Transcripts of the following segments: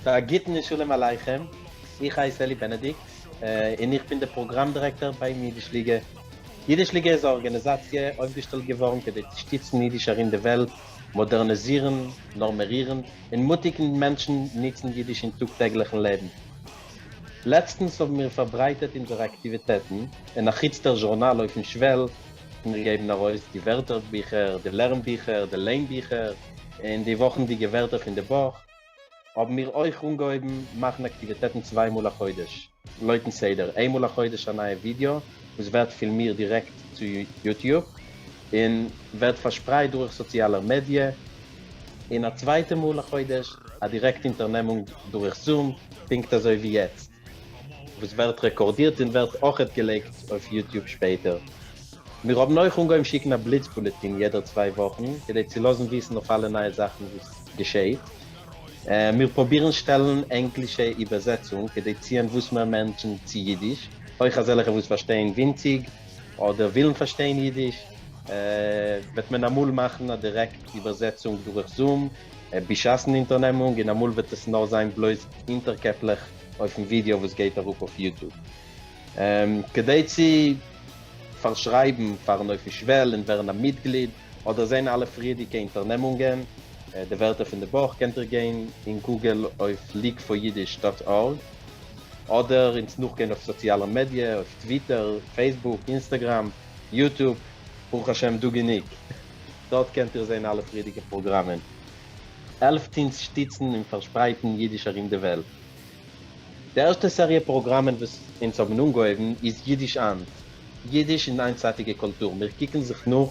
א גוטן און שלום עליכם, איך הייס אלי בענעדיקט און איך בין דער פראגראם דירעקטאר ביים אידיש ליגע. אידיש ליגע איז א ארגאניזאציע אויפגעשטעלט געווארן כדי צו שטיצן אידיש ארום די וועלט, מאדערניזירן, נארמערירן און מוטיגן מענטשן ניצן אידיש אין טאג טעגליכן לעבן. לעצטנס האבן מיר פארברייטערט אונזערע אקטיוויטעטן, און אחוץ דער זשורנאל אויפן שוועל, מיר געבן ארויס די ווערטער ביכער, די לערן ביכער, די ליין ביכער, און די וואכנדיגע ווערטער פון די וואך, האבן מיר אויך אנגעהויבן מאכן אקטיוויטעטן צוויי מאל א חודש, לויטן סדר, איינמאל א חודש א נייע ווידעא וואס ווערט פילמירט דירעקט צו יוטיוב און ווערט פארשפרייט דורך סאציאלער מידיע, און א צווייטע מאל א חודש א דירעקט אונטערנעמונג דורך זום, פונקט אזוי ווי יעצט, וואס ווערט רעקארדירט און ווערט אויכעט געלייגט אויף יוטיוב שפעטער. מיר האבן אויך אנגעהויבן שיקן א בליץ בולעטין יעדער צוויי וואכן כדי צו לאזן וויסן אויף אלע נייע זאכן וואס געשעהט. מיר פרובירן שטעלן ענגלישע איבערזעצונג כדי ציען וואס מער מענטשן צו אידיש, אויך אזעלכע וואס פארשטייען ווינציג אדער ווילן פארשטיין אידיש. וועט מען אמאל מאכן א דירעקט איבערזעצונג דורך זום בשעת'ן אונטערנעמונג און אמאל וועט עס נאר זיין בלויז אונטערקעפלעך אויפן ווידעא וואס גייט אראפ אויף יוטוב. כדי צו פארשרייבן פארן אויפן שוועל און ווערן א מיטגליד, אדער זען אלע פריערדיגע אונטערנעמונגען, די ווערטער פון די וואך, קענט איר גיין אין גוגל אויף leagueforyidish dot org, אדער אונז נאכגיין אויף סאציאלער מידיע, אויף טוויטער, פעיסבוק, אינסטעגראם, יוטוב, ברוך השם דא גענוג. דארט קענט איר זען אלע פריערדיגע פראגראמען. העלפט אונז שטיצן און פארשפרייטן אידיש ארום די וועלט. די ערשטע סעריע פראגראמען וואס אונז האבן אנגעהויבן איז אידיש היינט, אידיש און היינטצייטיגע קולטור. מיר קוקן זיך נאך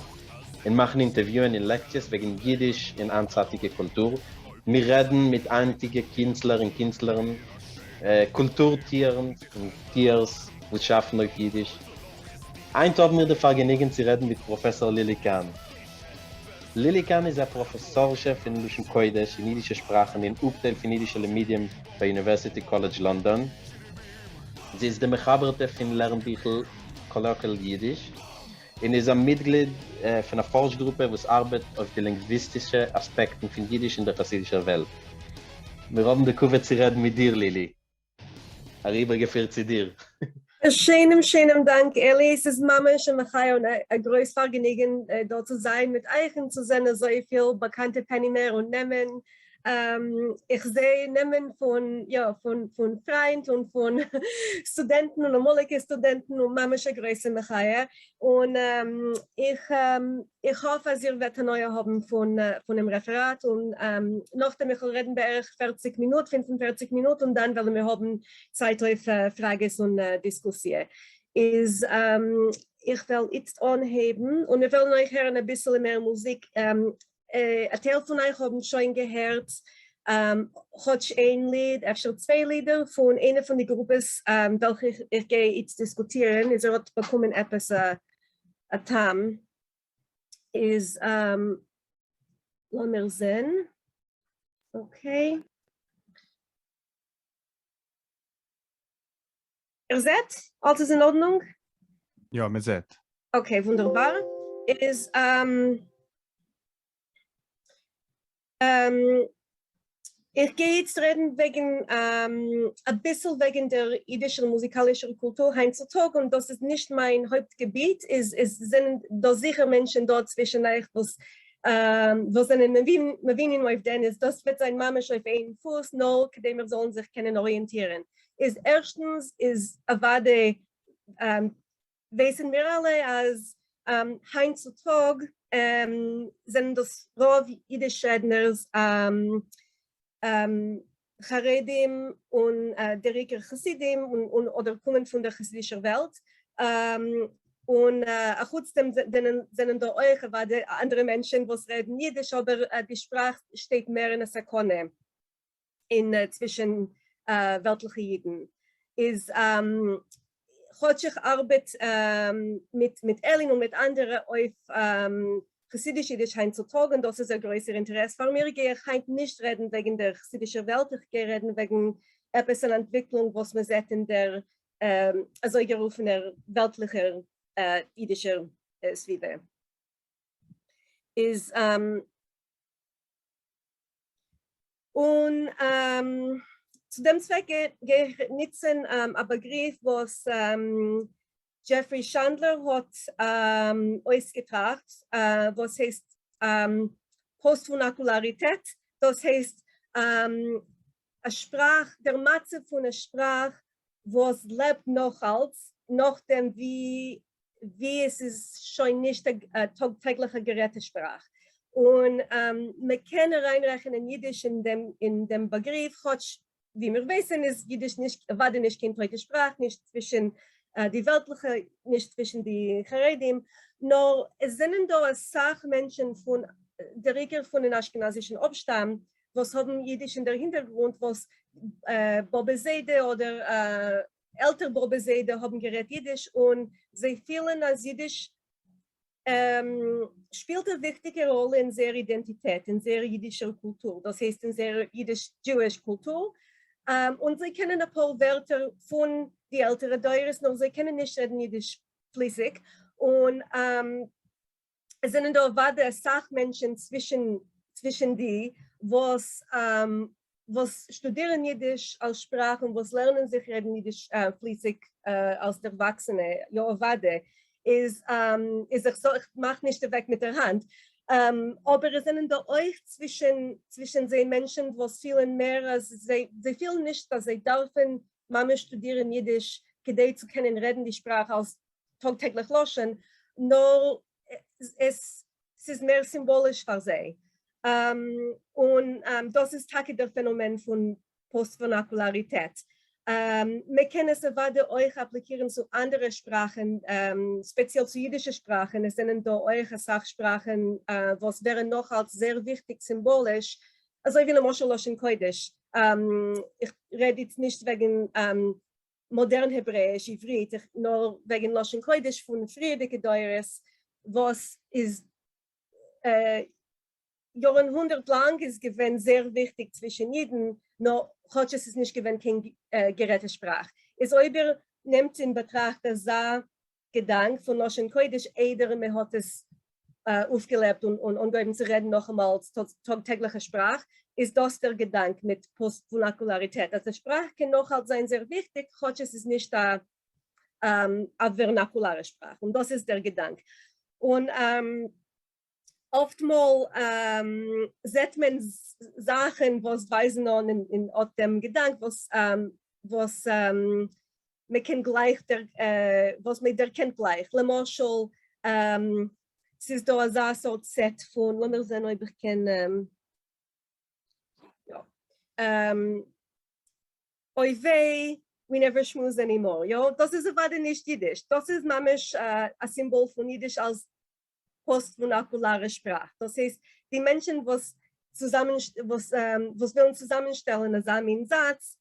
און מאכן אינטערוויוען און לעקציעס וועגן אידיש און היינטצייטיגע קולטור. מיר רעדן מיט היינטיגע קינצלער און קינצלערן, קולטור טוערן און טוערס וואס שאפן אויף אידיש. היינט האבן מיר די פארגעניגן צו רעדן מיט פראפעסאר לילי קאהן. לילי קאהן איז א פראפעסארשע פון לשון קודש און אידישע שפראכן אין אפטייל פון אידישע לימודים ביי יוניווערסיטי קאלעדזש לאנדאן. זי איז די מחבר'טע פון לערנביכל Colloquial Yiddish און איז א מיטגליד פון א פארש גרופע וואס ארבעט אויף די לינגוויסטישע אספעקטן פון אידיש אין דער חסידישער וועלט. מיר האבן די כבוד צו רעדן מיט דיר לילי. אריבערגעפירט צו דיר. א שיינעם שיינעם דאנק אלי, ס'איז ממש א מחיה און א גרויס פארגעניגן דא צו זיין מיט אייך און צו זען אזויפיל באקאנטע פענימער און נעמען, איך זע נעמען פון יא פון פון פריינט און פון סטודענטן און אמאליגע סטודענטן און ממש א גרויסע מחיה, און איך איך האף אז איר וועט הנאה האבן פון פונעם רעפעראט, און נאכדעם איך וועל רעדן בערך 40 מינוט, 45 מינוט, און דאן וועלן מיר האבן צייט אויף פראגעס און דיסקוסיע. איז איך וועל איצט אנהייבן, און מיר וועלן אויך הערן אביסעלע מער מוזיק. א טייל פון אייך האבן שוין געהערט כאטש איין ליד, אפשר צוויי לידער, פון איינע פון די גרופעס וועלכע איך גיי איצט דיסקוטירן, איז איר האט באקומען עפעס א טעם. איז לאמיר זען. Okay. איר זעט? אלס איז אין ארדנונג? יא, מען זעט. Okay, וואונדערבאר. איז איך גיי איצט רעדן וועגן אביסל וועגן דער אידישער מוזיקאלישער קולטור היינט צו טאג, און דאס איז נישט מיין הויפט געביט, איז עס זענען דא זיכער מענטשן דא צווישן אייך וואס וואס זענען מבינים אויף דעם, איז דאס וועט זיין ממש אויף איין פוס, נאר כדי מיר זאלן זיך קענען אריענטירן. איז ערשטנס איז אוודאי ווייסן מיר אלע אז היינט צו טאג זענען דאס רוב אידיש רעדנערס חרדים און דער עיקר חסידים און אדער קומען פון דער חסידישער וועלט, און אחוץ דעם זענען דא אויך אוודאי אנדערע מענטשען וואס רעדן אידיש אבער די שפראך שטייט מער אין א סכנה. אין צווישן וועלטליכע אידן איז כאטש איך ארבעט מיט מיט עלין און מיט אנדערע אויף חסידיש אידיש היינט צו טאג און דאס איז א גרויסער אינטערעס פאר מיר גיי איך היינט נישט רעדן וועגן דער חסידישער וועלט איך גיי רעדן וועגן עפעס אן אנטוויקלונג וואס מען זעט אין דער אזויגערופענער וועלטליכער אידישער סביבה איז און. צו דעם צוועק גיי איך ניצן א באגריף וואס דזשעפרי שאנדלער האט אויסגעטראכט, וואס הייסט פאסט-ווערנאקולאריטעט, דאס הייסט א שפראך, דער מצב פון א שפראך וואס לעבט נאך אלץ נאכדעם ווי עס איז שוין נישט א טאג טעגליכע גערעדטע שפראך, און מען קען אריינרעכענען אידיש אין דעם באגריף, כאטש ווי מיר ווייסן איז אידיש נישט אוודאי נישט קיין טויטע שפראך, נישט צווישן די וועלטליכע, נישט צווישן די חרדים, נאר עס זענען דא אסאך מענטשן פון דער עיקר פונען אשכנזישן אפשטאם וואס האבן אידיש אין דער הינטערגרונט וואס באבע זיידע אדער עלטער באבע זיידע האבן גערעדט אידיש און זיי פילן אז אידיש שפילט א וויכטיגע ראלע אין זייער אידענטיטעט, אין זייער אידישער קולטור, דאס הייסט אין זייער אידיש-דזשואיש קולטור, און זיי קענען אפאר ווערטער פון די עלטערע דורות נאר זיי קענען נישט רעדן אידיש פליסיג, און עס זענען דא אוודאי אסאך מענטשן צווישן די וואס וואס שטודירן אידיש אלס שפראך און וואס לערנען זיך רעדן אידיש פליסיג אלס דערוואקסענע, יא אוודאי איז איז איך זאג איך מאך נישט אוועק מיט דער האנט, אבער עס זענען דא אויך צווישן צווישן זיי מענטשן וואס פילן מער אז זיי זיי פילן נישט אז זיי דארפן ממש שטודירן אידיש כדי צו קענען רעדן די שפראך אלס טאג טעגליך לשון, נאר עס ס'איז מער סימבאליש פאר זיי, און דאס איז טאקע דער פענאמען פון פאסט-ווערנאקולאריטעט. מען קען עס אוודאי אויך אפליקירן צו אנדערע שפראכן, ספעציעל צו אידישע שפראכן, עס זענען דא אויך אסאך שפראכן וואס ווערן נאכאלץ זייער וויכטיג סימבאליש, אזוי ווי למשל לשון קודש, איך רעד איצט נישט וועגן מאדערן העברעאיש, עברית, נאר וועגן לשון קודש פון פריערדיגע דורות וואס איז יארן הונדערט לאנג איז געווען זייער וויכטיג צווישן אידן, נאר כאטש עס איז נישט געווען קיין גערעדטע שפראך. איז אויב איר נעמט אין באטראכט אזא געדאנק פון לשון קודש איידער מען האט עס אויפגעלעבט און אנגעהויבן צו רעדן נאכאמאל אלס טאג טעגליכע שפראך, איז דאס דער געדאנק מיט פאסט-ווערנאקולאריטעט, אז די שפראך קען נאכאלץ זיין זייער וויכטיג כאטש עס איז נישט א ווערנאקולארע שפראך, און דאס איז דער געדאנק. און אפטמאל זעט מען זאכן וואס ווייזן אן אין אט דעם געדאנק וואס מען קען גלייך וואס מען דערקענט גלייך, למשל ס'איז דא אזא סארט סעט פון, לאמיר זען אויב איך קען, יא, אוי וויי, we never schmooze anymore, יא, דאס איז אוודאי נישט אידיש, דאס איז ממש א סימבאל פון אידיש אלס פאסט-ווערנאקולארע שפראך, דאס הייסט די מענטשן וואס צוזאמען וואס ווילן צוזאמענשטעלן אזא מין זאץ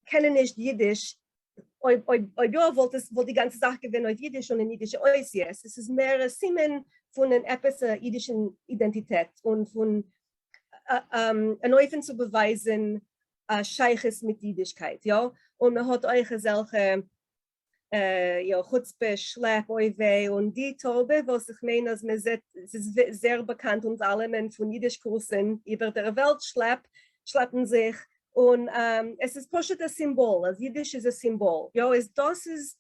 קענען נישט אידיש, אויב אויב יא וואלט עס וואלט די גאנצע זאך געווען אויף אידיש און אין אידישע אותיות, עס איז מער א סימן פון אן עפעס א אידישן אידענטיטעט און פון אן אופן צו באווייזן א שייכות מיט אידישקייט, יא, און מען האט אויך אזעלכע יא חוצפה, שלעפ, אוי וויי, און די טארבע וואס איך מיין אז מען זעט, ס'איז זייער באקאנט אונז אלעמען פון אידיש קורסן איבער דער וועלט, שלעפ, שלעפן זיך, און עס איז פשוט א סימבאל, אז אידיש איז א סימבאל, יא, איז דאס איז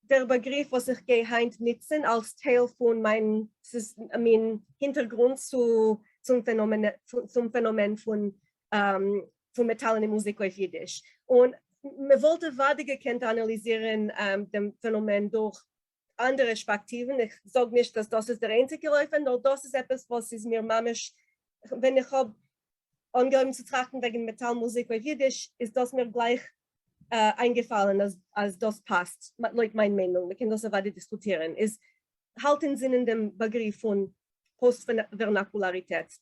דער באגריף וואס איך גיי היינט נוצן אלס טייל פון מיין, ס'איז א מין הינטערגרונט צו צום פענאמען פון פון מעטאלענע מוזיק אויף אידיש, און מען וואלט אוודאי געקענט אנאליזירן דעם פענאמען דורך אנדערע שפאקטיוון, איך זאג נישט אז דאס איז דער איינציגער אופן, נאר דאס איז עפעס וואס איז מיר ממש, ווען איך האב אנגעהויבן צו טראכטן וועגן מעטאל מוזיק אויף אידיש, איז דאס מיר גלייך איינגעפאלן אז דאס פאסט, לויט מיין מיינונג, מען קען דאס אוודאי דיסקוטירן, איז האלט אין זינען דעם באגריף פון פאסט-ווערנאקולאריטעט.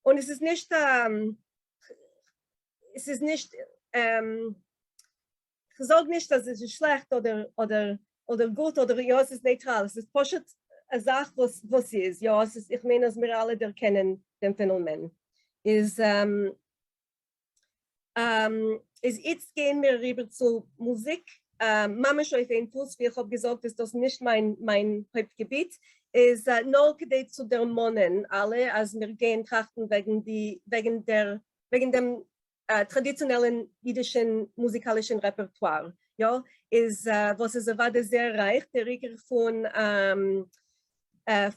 און עס איז נישט עס איז נישט כ'זאג נישט אז עס איז שלעכט אדער אדער אדער גוט אדער יא עס איז נייטראל עס איז פשוט א זאך וואס וואס איז יא עס איז איך מיין אז מיר אלע דערקענען דעם פענאמען איז איז איצט גייען מיר אריבער צו מוזיק, ממש אויף איין פוס, ווי איך האב געזאגט איז דאס נישט מיין מיין הויפט געביט, איז נאר כדי צו דערמאנען אלע אז מיר גייען טראכטן וועגן די וועגן דער וועגן דעם טראדיציאנעלן אידישן מוזיקאלישן רעפערטואר, יא, איז וואס איז אוודאי זייער רייך, דער עיקר פון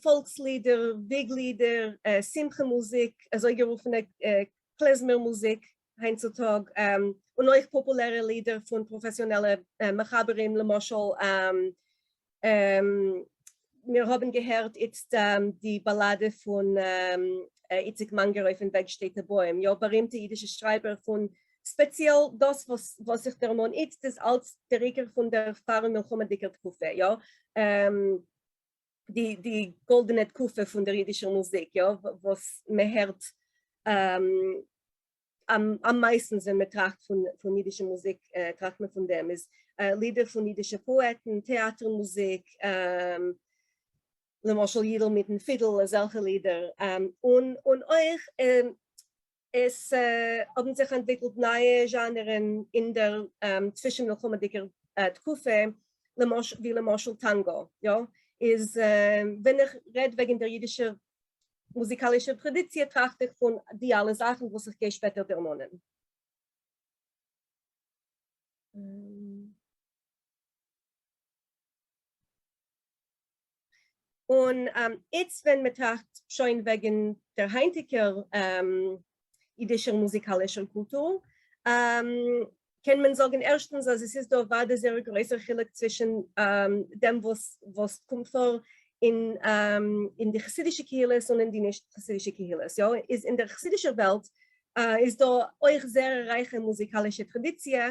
פאלקס-לידער, וויג-לידער, שמחה מוזיק, אזוי-גערופענע קלעזמער מוזיק היינט צו טאג, און אויך פאפולערע לידער פון פראפעסיאנעלע מחברים, למשל מיר האבן געהערט איצט די באלאדע פון איציק מאנגער אויפן וועג שטייט א בוים, יא, בארימטע אידישע שרייבער פון ספעציעל דאס וואס איך דערמאן איצט איז אלץ דער עיקר פון דער פאר-מלחמה'דיגער תקופה, יא, די די גאלדענע תקופה פון דער אידישער מוזיק, יא, וואס מען הערט אם מייסטנס ווען מען טראכט פון אידישע מוזיק טראכט מען פון דעם, איז לידער פון אידישע פאעטן, טעאטער מוזיק, למשל יידל מיטן פידל, אזעלכע לידער, און אויך עס האבן זיך אנטוויקלט נייע זשאנערן אין דער צווישן-מלחמה'דיגער תקופה, ווי למשל טאנגא, יא, איז ווען איך רעד וועגן דער אידישער מוזיקאלישער טראדיציע טראכט איך פון די אלע זאכן וואס איך גיי שפעטער דערמאנען. און איצט ווען מען טראכט שוין וועגן דער היינטיגער אידישער מוזיקאלישער קולטור, קען מען זאגן ערשטנס אז עס איז דא אוודאי זייער גרויסער חילוק צווישן דעם וואס קומט פאר אין די חסידישע קהילות און אין די נישט חסידישע קהילות. יא, איז אין דער חסידישער וועלט איז דא אויך זייער רייכע מוזיקאלישע טראדיציע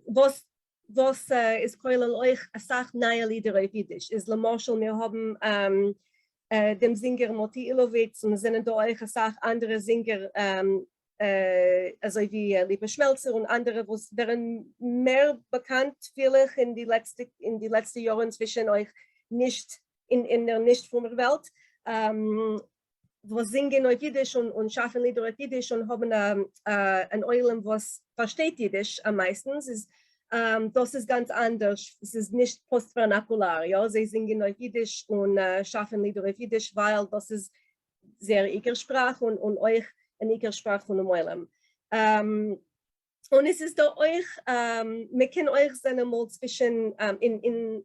וואס וואס איז כולל אויך אסאך נייע לידער אויף אידיש, איז למשל מיר האבן דעם זינגער מאטי אילאוויץ און עס זענען דא אויך אסאך אנדערע זינגער אזוי ווי ליפא שמעלצער און אנדערע וואס ווערן מער באקאנט פיל איך אין די לעצטע אין די לעצטע יארן צווישן אויך נישט אין דער נישט פרומער וועלט וואס זינגען אויף אידיש און שאפן לידער אויף אידיש און האבן אן עולם וואס פארשטייט אידיש אממייסטנס, איז דאס איז גאנץ אנדערש, ס'איז נישט פוסט ווערנאקולאר, יא, זיי זינגען אויף אידיש און שאפן לידער אויף אידיש ווייל דאס איז זייער עיקר שפראך און אויך אן עיקר שפראך פונעם עולם. און עס איז דא אויך, מען קען אויך זען אמאל צווישן אין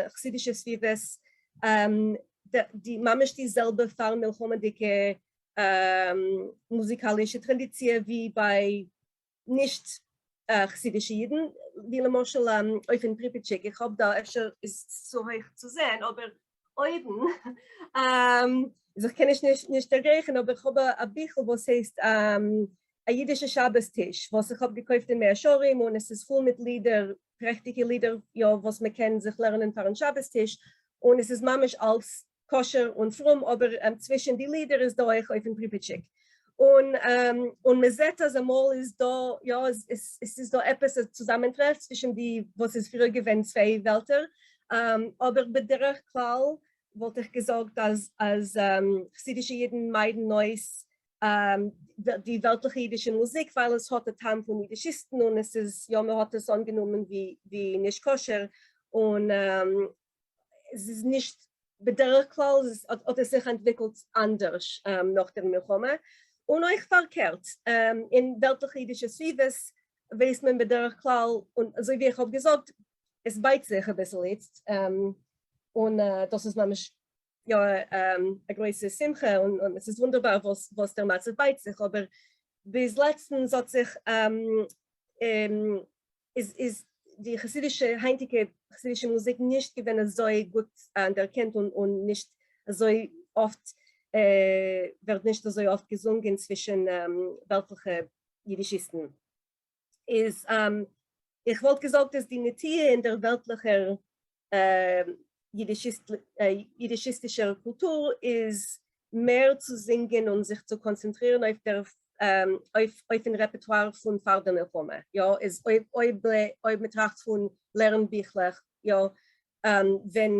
חסידישע סביבות די ממש די זעלבע פאר מלחמה'דיגע מוזיקאלישע טראדיציע ווי ביי נישט חסידישע אידן, ווי למשל אויפן פריפיטשיק, איך האב דא, אפשר איז צו הויך צו זען, אבער אויבן, איז איך קען עס נישט דערגרייכן, אבער איך האב א ביכל וואס הייסט א אידישע שבת טיש וואס איך האב געקויפט אין מאה שערים און עס איז פול מיט לידער, פרעכטיגע לידער יא וואס מען קען זיך לערנען פארן שבת טיש, און עס איז ממש אלס כשר און פרום אבער צווישן די לידער איז דא אויך אויפן פריפיטשיק און און מען זעט אז אמאל איז דא יא עס איז דא עפעס א צוזאמענטרעף צווישן די וואס איז פריער געווען צוויי וועלטער אבער בדרך כלל וואלט איך געזאגט אז אז חסידישע אידן מיידן אויס די וועלטליכע אידישע מוזיק ווייל עס האט א טעם פון אידישיסטן און עס איז יא מען האט עס אנגענומען ווי נישט כשר און עס איז נישט בדרך כלל האט עס זיך אנטוויקלט אנדערש נאך דער מלחמה און אויך פארקערט אין וועלטליכע אידישע סביבות ווייסט מען בדרך כלל און אזוי ווי איך האב געזאגט עס בייט זיך אביסל איצט און דאס איז ממש יא א גרויסע שמחה און עס איז וואונדערבאר וואס דער מצב בייט זיך, אבער ביז לעצטנס האט זיך איז די חסידישע היינטיגע חסידישע מוזיק נישט געווען אזוי גוט אנערקענט און נישט אזוי אפט ווערט נישט אזוי אפט געזונגען צווישן וועלטליכע אידישיסטן. איז איך וואלט געזאגט אז די נטיה אין דער וועלטליכער יידישיסטישער קולטור איז מער צו זינגען און זיך צו קאנצענטרירן אויף דער אויפן רעפערטואר פון פאר דער מלחמה, יא, איז אויב אויב מ'טראכט פון לערן ביכלעך, יא, ווען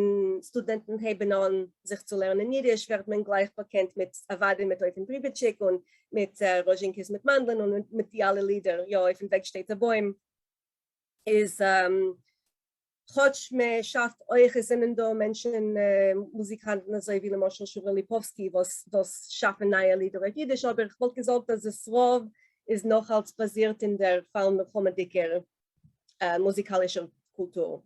סטודענטן הייבן אן זיך צו לערנען אידיש ווערט מען גלייך באקענט מיט אוודאי מיט אויפן פריפיטשיק און מיט ראזשינקעס מיט מאנדלען און מיט די אלע לידער, יא, אויפן וועג שטייט א בוים איז כאטש מען שאפט אויך, עס זענען דא מענטשן מוזיקאנטן אזוי ווי למשל שורה ליפאווסקי וואס וואס שאפן נייע לידער אויף אידיש, אבער איך וואלט געזאגט אז עס רוב איז נאָך אַלץ באַזירט אין דער פֿאַר-מלחמהדיקער מוזיקאַלישער קולטור.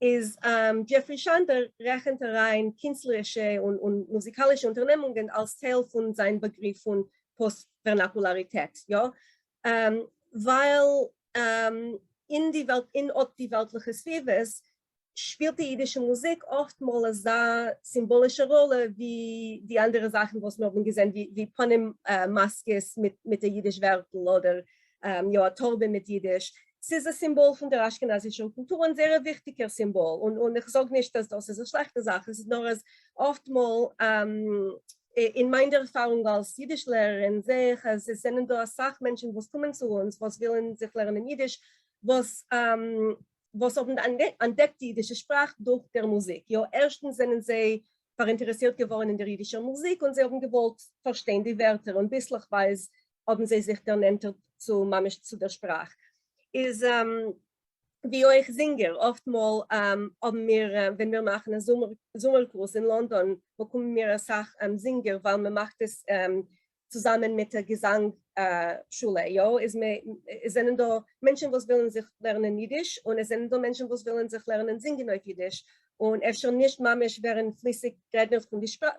איז דזשעפֿרי שאַנדער רעכנט אַרײַן קינסטלערישע און מוזיקאַלישע אונטערנעמונגען אַלס טייל פֿון זײַן באַגריף פֿון פּאָסט-ווערנאַקולאַריטעט, יאָ, ווײַל אין די וועלט, אין אָט די וועלטלעכע סבֿיבֿות שפילט די אידישע מוזיק אפט מאל אזא סימבאלישע ראלע ווי די אנדערע זאכן וואס מיר האבן געזען ווי פנים מאסקעס מיט א אידיש ווערטל אדער יא א טארבע מיט אידיש. ס'איז א סימבאל פון דער אשכנזישער קולטור און זייער א וויכטיגער סימבאל און איך זאג נישט אז דאס איז א שלעכטע זאך עס איז נאר אז אפט מאל אין מיין ערפארונג אלס אידיש לערערין זעה איך אז עס זענען דא אסאך מענטשן וואס קומען צו אונז וואס ווילן זיך לערנען אידיש וואס וואס האבן אנטדעקט די אידישע שפראך דורך דער מוזיק. יא, ערשטנס זענען זיי פאראינטערעסירט געווארן אין דער אידישער מוזיק און זיי האבן געוואלט פארשטיין די ווערטער און ביסלעכווייז האבן זיי זיך דערנענטערט צו ממש צו דער שפראך. איז ווי אויך זינגער, אפט מאל האבן מיר ווען מיר מאכן א זומער קורס אין לאנדאן באקומען מיר אסאך זינגער ווייל מען מאכט עס צוזאמען מיט א געזאנג שולע, יא, איז עס זענען דא מענטשן וואס ווילן זיך לערנען אידיש, און עס זענען דא מענטשן וואס ווילן זיך לערנען זינגען אויף אידיש, און אפשר נישט ממש ווערן פליסיג רעדנערס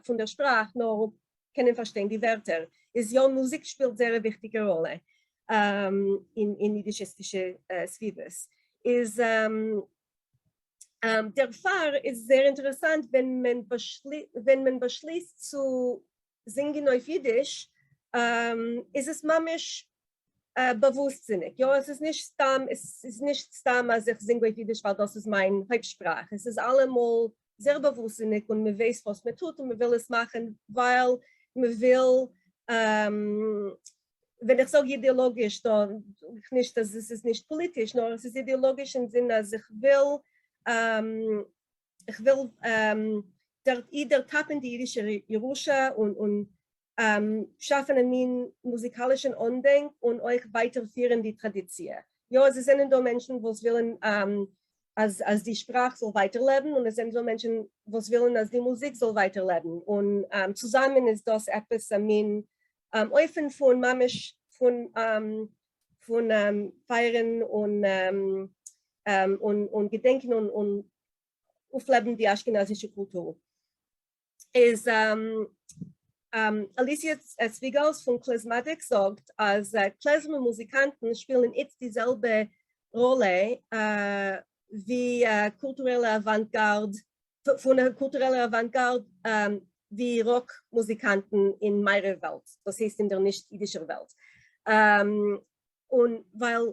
פון דער שפראך, נאר קענען פארשטיין די ווערטער, איז יא, מוזיק שפילט זייער א וויכטיגע ראלע אין אידישיסטישע סביבות, איז דערפאר איז זייער אינטערעסאנט ווען מען באשליסט צו זינגען אויף אידיש איז עס ממש באוואוסטזיניג, יא עס איז נישט סתם, עס איז נישט סתם אז איך זינג אויף אידיש ווייל דאס איז מיין הויפט שפראך, עס איז אלעמאל זייער באוואוסטזיניג און מען ווייסט וואס מען טוט און מען וויל עס מאכן ווייל מען וויל, ווען איך זאג אידעלאגיש דא זאג איך נישט אז עס איז נישט פאליטיש, נאר עס איז אידעלאגיש אין זין אז איך וויל איך וויל דערטאפן די אידישע ירושה און שאפן א מין מוזיקאלישן אנדענק און אויך ווייטער פירן די טראדיציע. יא, עס זענען דא מענטשן וואס ווילן אז די שפראך זאל ווייטער לעבן און עס זענען דא מענטשן וואס ווילן אז די מוזיק זאל ווייטער לעבן און צוזאמען איז דאס עפעס א מין אופן פון ממש פון פייערן און געדענקען און אויפלעבן די אשכנזישע קולטור. איז אליסיע צוויגעלס פון Klezmatics זאגט אז קלעזמער מוזיקאנטן שפילן איצט די זעלבע ראלע ווי קולטורעלע אוואנטגארד פון קולטורעלער אוואנטגארד ווי ראק מוזיקאנטן אין מערב וועלט, דאס הייסט אין דער נישט אידישער וועלט. און ווייל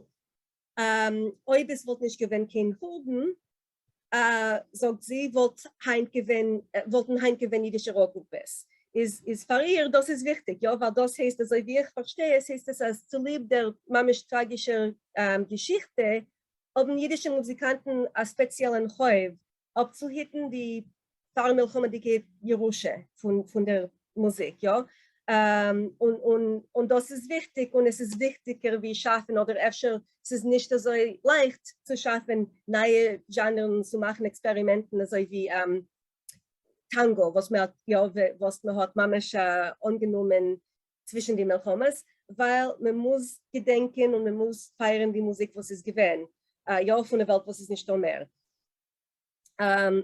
אויב עס וואלט נישט געווען קיין חורבן, זאגט זי, וואלט היינט געווען, וואלטן היינט געווען אידישע ראק גרופעס. איז איז פאר איר דאס איז וויכטיג, יא, ווייל דאס הייסט, אזוי ווי איך פארשטיי עס, הייסט עס אז צוליב דער ממש טראגישער געשיכטע, האבן אידישע מוזיקאנטן א ספעציעלן חוב אפצוהיטן די פאר-מלחמה'דיגע ירושה פון דער מוזיק, יא, און דאס איז וויכטיג, און עס איז וויכטיגער ווי שאפן, אדער אפשר ס'איז נישט אזוי לייכט צו שאפן נייע זשאנערן, צו מאכן עקספערימענטן אזוי ווי טאנגא וואס מען האט יא וואס מען האט ממש אנגענומען צווישן די מלחמות, ווייל מען מוז געדענקען און מען מוז פייערן די מוזיק וואס איז געווען, יא, פון א וועלט וואס איז נישטא מער.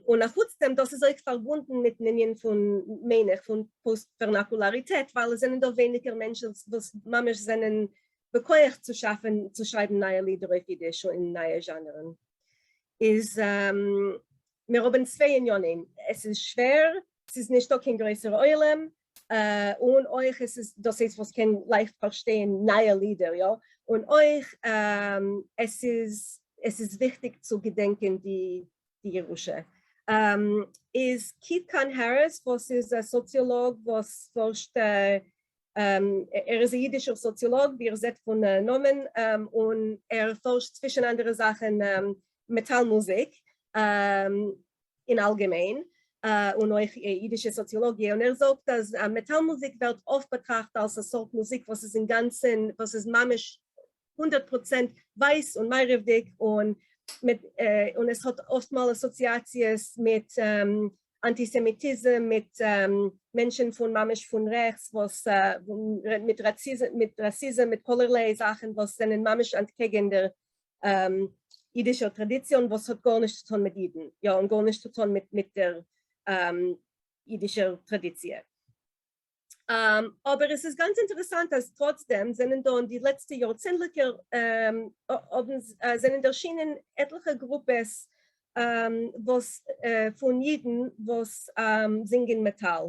און אחוץ דעם דאס איז אויך פארבונדן מיטן ענין פון מיין איך פון פאסט ווערנאקולאריטעט ווייל עס זענען דא ווייניגער מענטשן וואס ממש זענען בכח צו שאפן צו שרייבן נייע לידער אויף אידיש און אין נייע זשאנערן איז מיר האבן צוויי ענינים עס איז שווער ס'איז נישטא קיין גרויסער עולם און אויך עס איז דאס הייסט וואס קען לייכט פארשטיין נייע לידער יא און אויך עס איז עס איז וויכטיג צו געדענקען די ירושה. איז קיט קאן העריס וואס איז א סאציאלאג וואס פארשט ער איז א אידישער סאציאלאג ווי איר זעט פון נאמען און ער פארשט צווישן אנדערע זאכן מעטאל מוזיק אין אלגעמיין, און אויך אידישע סאציאלאגיע, און ער זאגט אז מעטאל מוזיק ווערט אפט באטראכט אלס א סארט מוזיק וואס איז אינגאנצן, וואס איז ממש 100% ווייס און מערב'דיג, און עס האט אפטמאל אסאציאציעס מיט. אנטיסעמיטיזם, מיט מענטשן פון ממש פון רעכטס וואס מיט מיט ראסיזם, מיט כלערליי זאכן וואס זענען ממש אנטקעגן דער אידישער טראדיציע און וואס האט גארנישט צו טון מיט אידן, יא, און גארנישט צו טון מיט מיט דער אידישער טראדיציע. אבער עס איז גאנץ אינטערעסאנט אז טראצדעם זענען דא אין די לעצטע יארצענדליגער האבן זענען ערשינען עטליכע גרופעס וואס פון אידן וואס זינגען מעטאל,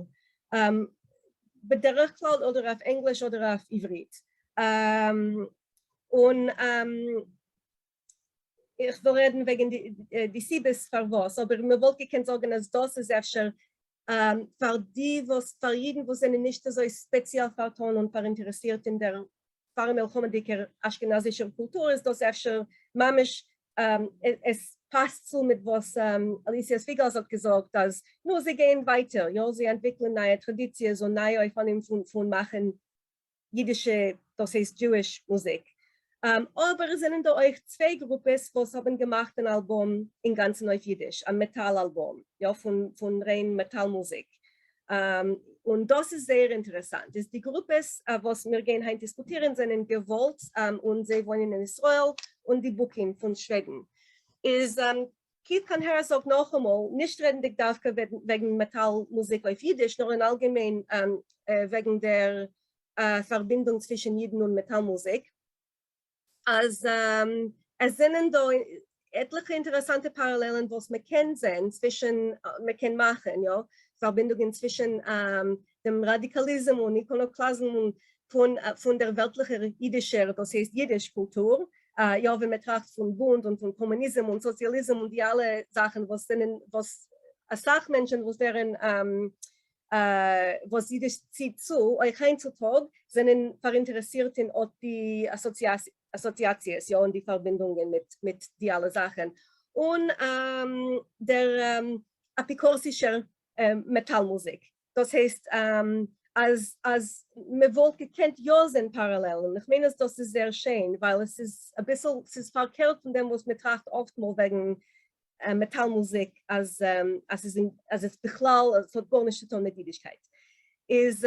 בדרך כלל אדער אויף ענגליש אדער אויף עברית, און איך וויל רעדן וועגן די סיבות פארוואס, אבער מען וואלט געקענט זאגן אז דאס איז אפשר פאר די וואס, פאר אידן וואס זענען נישט אזוי ספעציעל פארטאן און פאראינטערעסירט אין דער פארמלחמה'דיגער אשכנזישער קולטור איז דאס אפשר ממש עס פאסט צו מיט וואס אליסיא ספיגלס האט געזאגט אז נו זיי גייען ווייטער, יא זיי אנטוויקלען נייע טראדיציעס און נייע אופנים פון מאכן אידישע, דאס הייסט Jewish מוזיק. אבער עס זענען דא אויך צוויי גרופעס וואס האבן געמאכט אן אלבום אינגאנצן אויף אידיש, א מעטאל אלבום, יא, פון ריין מעטאל מוזיק. און דאס איז זייער אינטערעסאנט. איז די גרופעס וואס מיר גייען היינט דיסקוטירן זענען געוואלט און זיי וואוינען אין ישראל, און די בוקים פון שוועדן. איז קיט קאנהערא זאגט נאכאמאל, נישט רעדנדיג דווקא וועגן מעטאל מוזיק אויף אידיש, נאר אין אלגעמיין וועגן דער פארבינדונג צווישן אידן און מעטאל מוזיק, אז עס זענען דא עטליכע אינטערעסאנטע פאראלעלן וואס מען קען זען צווישן, מען קען מאכן, יא, פארבינדונגען צווישן דעם ראדיקאליזם און איקאנאקלאזם פון דער וועלטליכער אידישער, דאס הייסט אידיש קולטור, יא ווען מען טראכט פון בונד און פון קאמוניזם און סאציאליזם און די אלע זאכן וואס זענען וואס אסאך מענטשן וואס ווערן וואס אידיש ציט צו אויך היינט צו טאג זענען פאראינטערעסירט אין אט די אסאציאציעס יא און די פארבינדונגען מיט מיט די אלע זאכן און דער אפיקורסישער מעטאל מוזיק. דאס הייסט אז אז מען וואלט געקענט יא זען פאראלעלן, איך מיין אז דאס איז זייער שיין ווייל עס איז אביסל, ס'איז פארקערט פון דעם וואס מען טראכט אפטמאל וועגן מעטאל מוזיק אז אז ס'איז אז עס בכלל עס האט גארנישט צו טון מיט אידישקייט, איז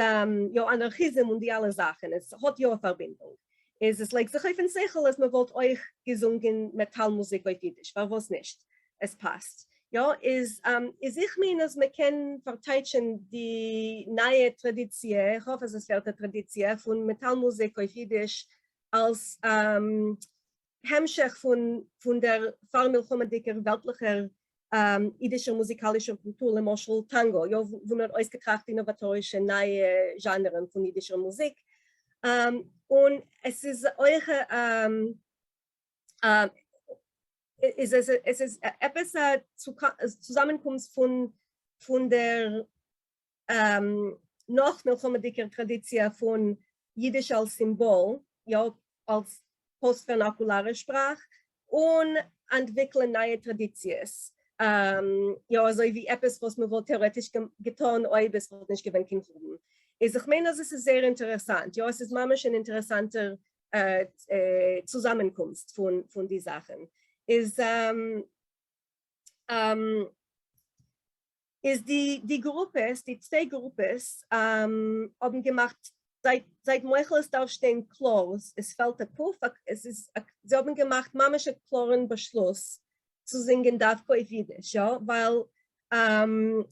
יא אנארכיזם און די אלע זאכן, עס האט יא א פארבינדונג, איז עס לייגט זיך אויפן שכל אז מען וואלט אויך געזונגען מעטאל מוזיק אויף אידיש, פארוואס נישט? עס פאסט. יא, איז איז איך מיין אז מען קען פארטייטשען די נייע טראדיציע, איך האף אז עס ווערט א טראדיציע, פון מעטאל מוזיק אויף אידיש אלס המשך פון פון דער פארמלחמה'דיגער וועלטליכער אידישער מוזיקאלישער קולטור, למשל טאנגא, יא, וואו מען האט אויסגעטראכט אינאוואטארישע נייע זשאנערן פון אידישער מוזיק, און עס איז אויך איז עס עס איז עפעס א צוזאמענקומס פון פון דער נאך מלחמה'דיגער טראדיציע פון אידיש אלס סימבאל, יא, אלס פאסט-ווערנאקולארע שפראך, און אנטוויקלען נייע טראדיציעס, יא, אזוי ווי עפעס וואס מען וואלט טעארעטיש געטון אויב עס וואלט נישט געווען קיין חורבן. איז איך מיין אז עס איז זייער אינטערעסאנט, יא, עס איז ממש אן אינטערעסאנטער צוזאמענקומסט פון די זאכן. איז איז די די גרופעס, די צוויי גרופעס האבן געמאכט, זייט זייט מוחל עס דארף שטיין קלאר, עס פעלט א קוף, עס איז זיי האבן געמאכט ממש א קלארן באשלוס צו זינגען דווקא אויף אידיש, יא, ווייל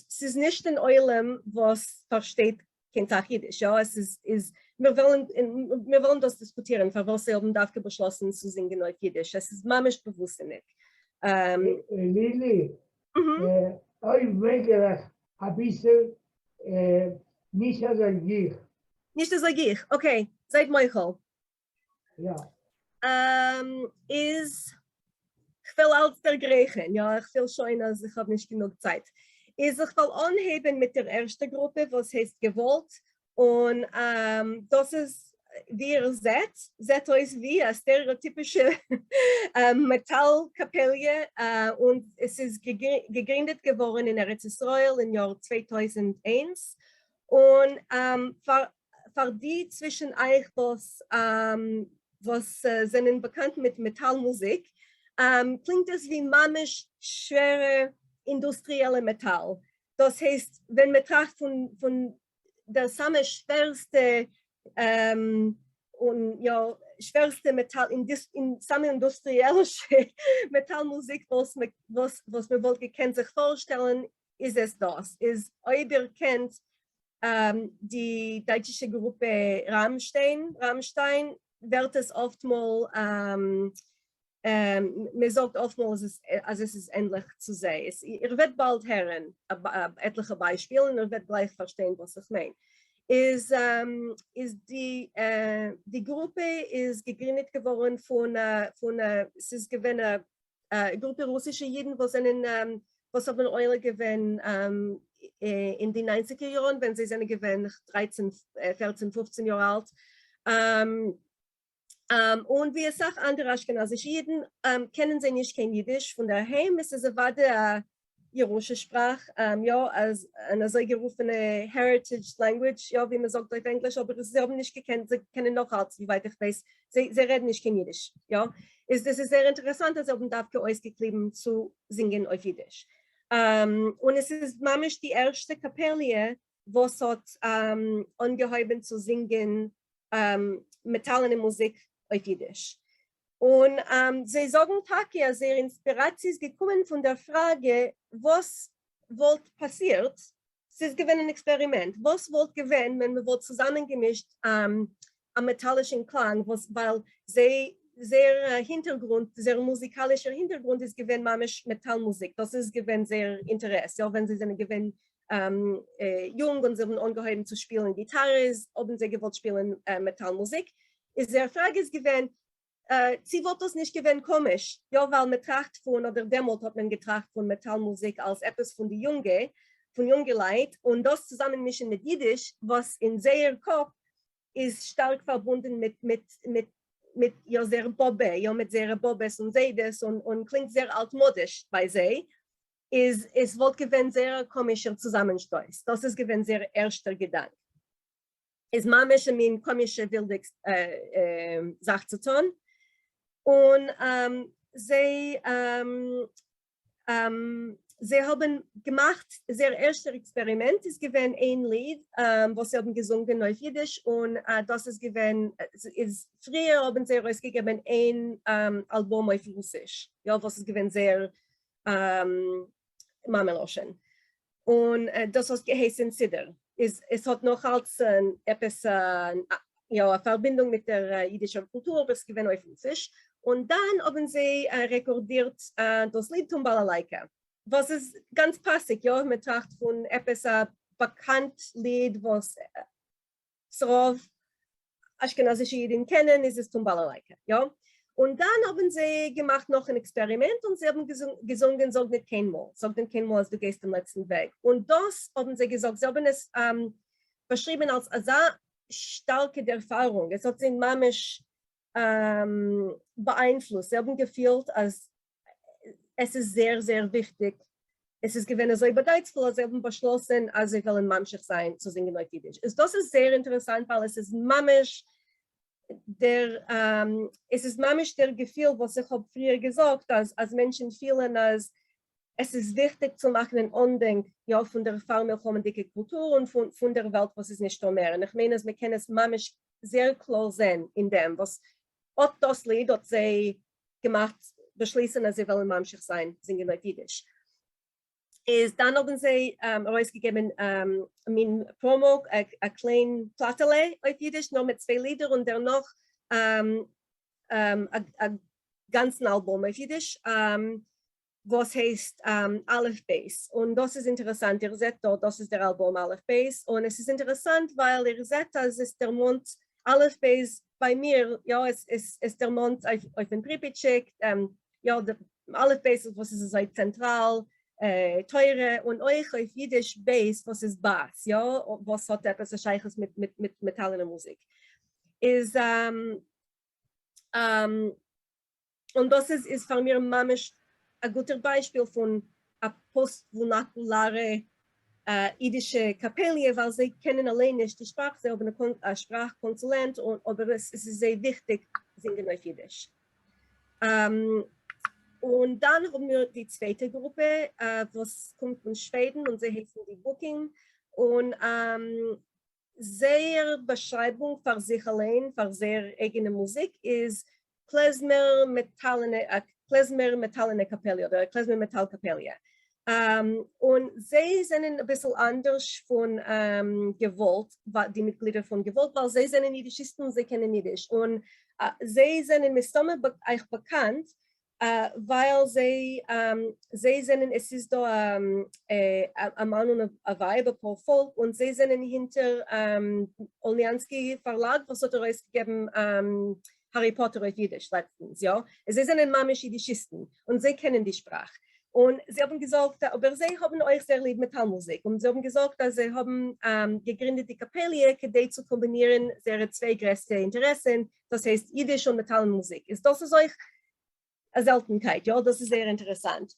ס'איז נישט אן עולם וואס פארשטייט קיין סאך אידיש, יא, עס איז איז מיר וועלן מיר וועלן דאס דיסקוטירן פארוואס זיי האבן דווקא באשלאסן צו זינגען אויף אידיש, עס איז ממש באוואוסטזיניג. לילי, אויב מעגליך אביסל נישט אזוי גיך. נישט אזוי גיך, okay, זייט מוחל. יא. איז, כ'וויל אלץ דערגרייכן, יא, איך פיל שוין אז איך האב נישט גענוג צייט. איז איך וועל אנהייבן מיט דער ערשטע גרופע וואס הייסט געוואלט, און דאס איז ווי איר זעט, זעט אויס ווי א סטערעאטיפישע מעטאל קאפעליע, און עס איז געגרינדעט געווארן אין ארץ ישראל אין יאר 2001, און פאר פאר די צווישן אייך וואס וואס זענען באקאנט מיט מעטאל מוזיק, קלינגט עס ווי ממש שווערע אינדוסטריעלע מעטאל. דאס הייסט, ווען מען טראכט פון דער סאמע שווערסטע און יא שווערסטע מעטאל אין סאמע אינדוסטריעלישע מעטאל מוזיק וואס וואס מען וואלט געקענט זיך פארשטעלן איז עס דאס איז אויב איר קענט די דייטשישע גרופע ראמשטיין, Rammstein, ווערט עס אפטמאל מען זאגט אפטמאל אז עס איז ענליך צו זיי. איר וועט באלד הערן עטליכע ביישפילן און איר וועט גלייך פארשטיין וואס איך מיין. איז איז די די גרופע איז געגרינדעט געווארן פון פון ס'איז געווען א גרופע רוסישע אידן וואס זענען וואס האבן עולה געווען אין די ניינציגער יארן ווען זיי זענען געווען דרייצן פערצן פופצן יאר אלט, און ווי אסאך אנדערע אשכנזישע אידן קענען זיי נישט קיין אידיש פון דער היים, עס איז אוודאי א ירושה שפראך, יא, אן אזוי גערופענע heritage language, יא, ווי מען זאגט אויף ענגליש, אבער זיי האבן נישט געקענט, זיי קענען נאך אלץ ווי ווייט איך ווייס, זיי רעדן נישט קיין אידיש, יא, איז דאס איז זייער אינטערעסאנט אז זיי האבן דווקא אויסגעקליבן צו זינגען אויף אידיש. און עס איז ממש די ערשטע קאפעליע וואס האט אנגעהויבן צו זינגען מעטאלענע מוזיק אויף אידיש. און זיי זאגן טאקע אז זייער אינספיראציע איז געקומען פון דער פראגע וואס וואלט פאסירט, ס'איז געווען אן עקספערימענט, וואס וואלט געווען ווען מ'וואלט צוזאמענגעמישט א מעטאלישן קלאנג וואס ווייל זיי זייער הינטערגרונט, זייער מוזיקאלישער הינטערגרונט איז געווען ממש מעטאל מוזיק, דאס איז געווען זייער אינטערעס, יא ווען זיי זענען געווען יונג און זיי האבן אנגעהויבן צו שפילן גיטארעס האבן זיי געוואלט שפילן מעטאל מוזיק, איז זייער פראגע איז געווען צי וואלט דאס נישט געווען קאמיש, יא ווייל מען טראכט פון, אדער דעמאלט האט מען געטראכט פון מעטאל מוזיק אלס עפעס פון די יונגע, פון יונגעלייט, און דאס צוזאמען מישן מיט אידיש וואס אין זייער קאפ איז שטארק פארבונדן מיט מיט מיט מיט יא זייער באבע, יא מיט זייערע באבעס און זיידעס, און און קלינגט זייער אלטמאדיש ביי זיי, איז עס וואלט געווען זייער א קאמישער צוזאמענשטויס, דאס איז געווען זייער ערשטער געדאנק. איז ממש א מין קאמישע ווילדע זאך צו טון, און זיי זיי האבן געמאכט זייער ערשטער עקספערימענט איז געווען איין ליד וואס זיי האבן געזונגען אויף אידיש, און דאס איז געווען איז פריער האבן זיי ארויסגעגעבן איין אלבום אויף רוסיש, יא, וואס איז געווען זייער מאמע לשון, און דאס האט געהייסען סידור, איז עס האט נאך אלץ עפעס יא א פארבינדונג מיט דער אידישער קולטור אבער עס איז געווען אויף רוסיש, און דאן האבן זיי רעקארדירט דאס ליד טום-באלאלייקע, וואס איז גאנץ פאסיג, יא, מען טראכט פון עפעס א באקאנט ליד וואס ס'רוב אשכנזישע אידן קענען איז עס טום-באלאלייקע, יא? און דאן האבן זיי געמאכט נאך אן עקספערימענט און זיי האבן געזונגען זאג ניט קיינמאל, זאג ניט קיינמאל אז דו גייסט דעם לעצטן וועג, און דאס האבן זיי געזאגט, זיי האבן עס באשריבן אלס אזא שטארקע ערפארונג, עס האט זיי ממש באאיינפלוסט, זיי האבן געפילט אז עס איז זייער זייער וויכטיג, עס איז געווען אזוי באדייטספול אז זיי האבן באשלאסן אז זיי וועלן ממשיך זיין צו זינגען אויף אידיש. איז דאס איז זייער אינטערעסאנט ווייל עס איז ממש דער עס איז ממש דער געפיל וואס איך האב פריער געזאגט אז אז מענטשן פילן אז עס איז וויכטיג צו מאכן אן אנדענק יא פון דער פאר-מלחמה'דיגע קולטור און פון פון דער וועלט וואס איז נישטא מער, און איך מיין אז מען קען עס ממש זייער קלאר זען אין דעם וואס אט דאס ליד האט זיי געמאכט באשליסן אז זיי וועלן ממשיך זיין זינגען אויף אידיש. איז דאן האבן זיי ארויסגעגעבן א מין פראמא, א קליין פלאטעלע אויף אידיש נאר מיט צוויי לידער און דערנאך א גאנצן אלבום אויף אידיש וואס הייסט אלף בית, און דאס איז אינטערעסאנט, איר זעט דא דאס איז דער אלבום אלף בית, און עס איז אינטערעסאנט ווייל איר זעט אז עס דערמאנט אלף בית ביי מיר, יא עס דערמאנט אויפן פריפיטשיק, יא די אלף בית וואס איז אזוי צענטראל, תורה, און אויך אויף אידיש בית וואס איז באס, יא וואס האט עפעס א שייכות מיט מעטאלענע מוזיק, איז און דאס איז איז פאר מיר ממש א גוטער ביישפיל פון א פאסט-ווארנאקולארע אידישע קאפעליע ווייל זיי קענען אליין נישט די שפראך, זיי האבן א שפראך קאנסולענט אבער עס איז זיי וויכטיג זינגען אויף אידיש. און דאן האבן מיר די צווייטע גרופע וואס קומט פון שוועדן און זיי הייסן די בוקים, און זייער באשרייבונג פאר זיך אליין, פאר זייער אייגענע מוזיק איז קלעזמער מעטאלענע, א קלעזמער מעטאלענע קאפעליע אדער א קלעזמער מעטאל קאפעליע. און זיי זענען אביסל אנדערש פון געוואלט, די מיטגלידער פון געוואלט, ווייל זיי זענען אידישיסטן און זיי קענען אידיש, און זיי זענען מסתמא אייך באקאנט ווייל זיי זיי זענען עס איז דא א מאן און א ווייב א פאר פאלק און זיי זענען הינטער אולניאנסקי פארלאג וואס האט ארויסגעגעבן הארי פאטער אויף אידיש לעצטנס יא זיי זענען ממש אידישיסטן און זיי קענען די שפראך און זיי האבן געזאגט אבער זיי האבן אויך זייער ליב מעטאל מוזיק און זיי האבן געזאגט אז זיי האבן געגרינדעט די קאפעליע כדי צו קאמבינירן זייערע צוויי גרעסטע אינטערעסן דאס הייסט אידיש און מעטאל מוזיק איז דאס איז אויך א זעלטנקייט, יא דאס איז זייער אינטערעסאנט,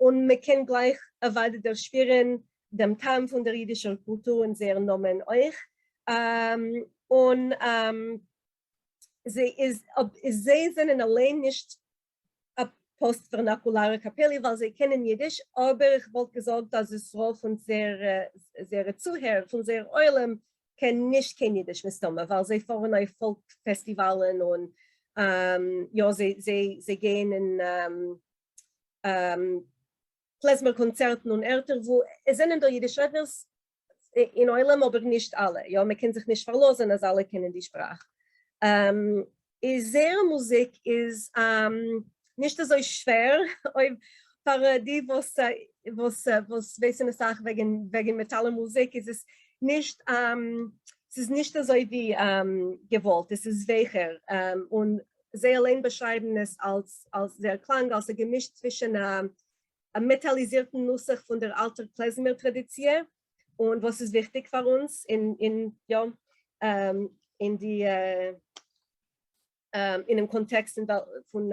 און מען קען גלייך אוודאי דערשפירן דעם טעם פון דער אידישער קולטור אין זייער נאמען אויך, און זיי איז זיי זענען אליין נישט א פאסט ווערנאקולארע קאפעליע ווייל זיי קענען אידיש, אבער איך וואלט געזאגט אז עס רוב פון זייערע צוהערער, פון זייער עולם, קען נישט קיין אידיש מסתמא ווייל זיי פארן אויף פאלק פעסטיוואלן און יא זיי גייען אין קלעזמער קאנצערטן און ערטער וואו עס זענען דא אידיש רעדנערס אין עולם אבער נישט אלע, יא מען קען זיך נישט פארלאזען אז אלע קענען די שפראך. איז זייער מוזיק איז נישט אזוי שווער אויב פאר די וואס וואס וואס ווייסן אסאך וועגן וועגן מעטאלע מוזיק איז עס נישט ס'איז נישט אזוי ווי געוואלט עס איז ווייכער און זיי אליין באשרייבן עס אלס אלס זייער קלאנג אלס א געמיש צווישן א מעטאליזירטן נוסח פון דער אלטער קלעזמער טראדיציע און וואס איז וויכטיג פאר אונז אין אין יא אין די אינעם קאנטעקסט פון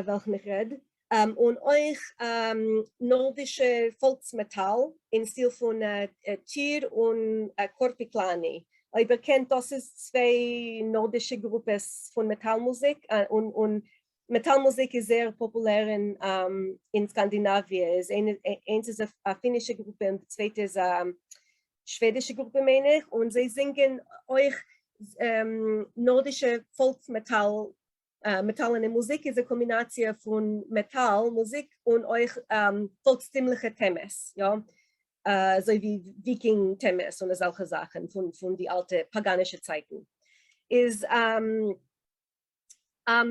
וועלכן איך רעד, און אויך נארדישע פאלקס מעטאל אין סטיל פון טיר און קארפיקלאני, אויב איר קענט דאס איז צוויי נארדישע גרופעס פון מעטאל מוזיק, און מעטאל מוזיק איז זייער פאפולער אין סקאנדינאוויע, איינס איז א פינישע גרופע און די צווייטע איז א שוועדישע גרופע מיין איך, און זיי זינגען אויך נארדישע פאלקס מעטאל, מעטאלענע מוזיק איז א קאמבינאציע פון מעטאל מוזיק און אויך פאלקסטימליכע טעמעס, יא, אזוי ווי וויקינג טעמעס און אזעלכע זאכן פון די אלטע פאגאנישע צייטן, איז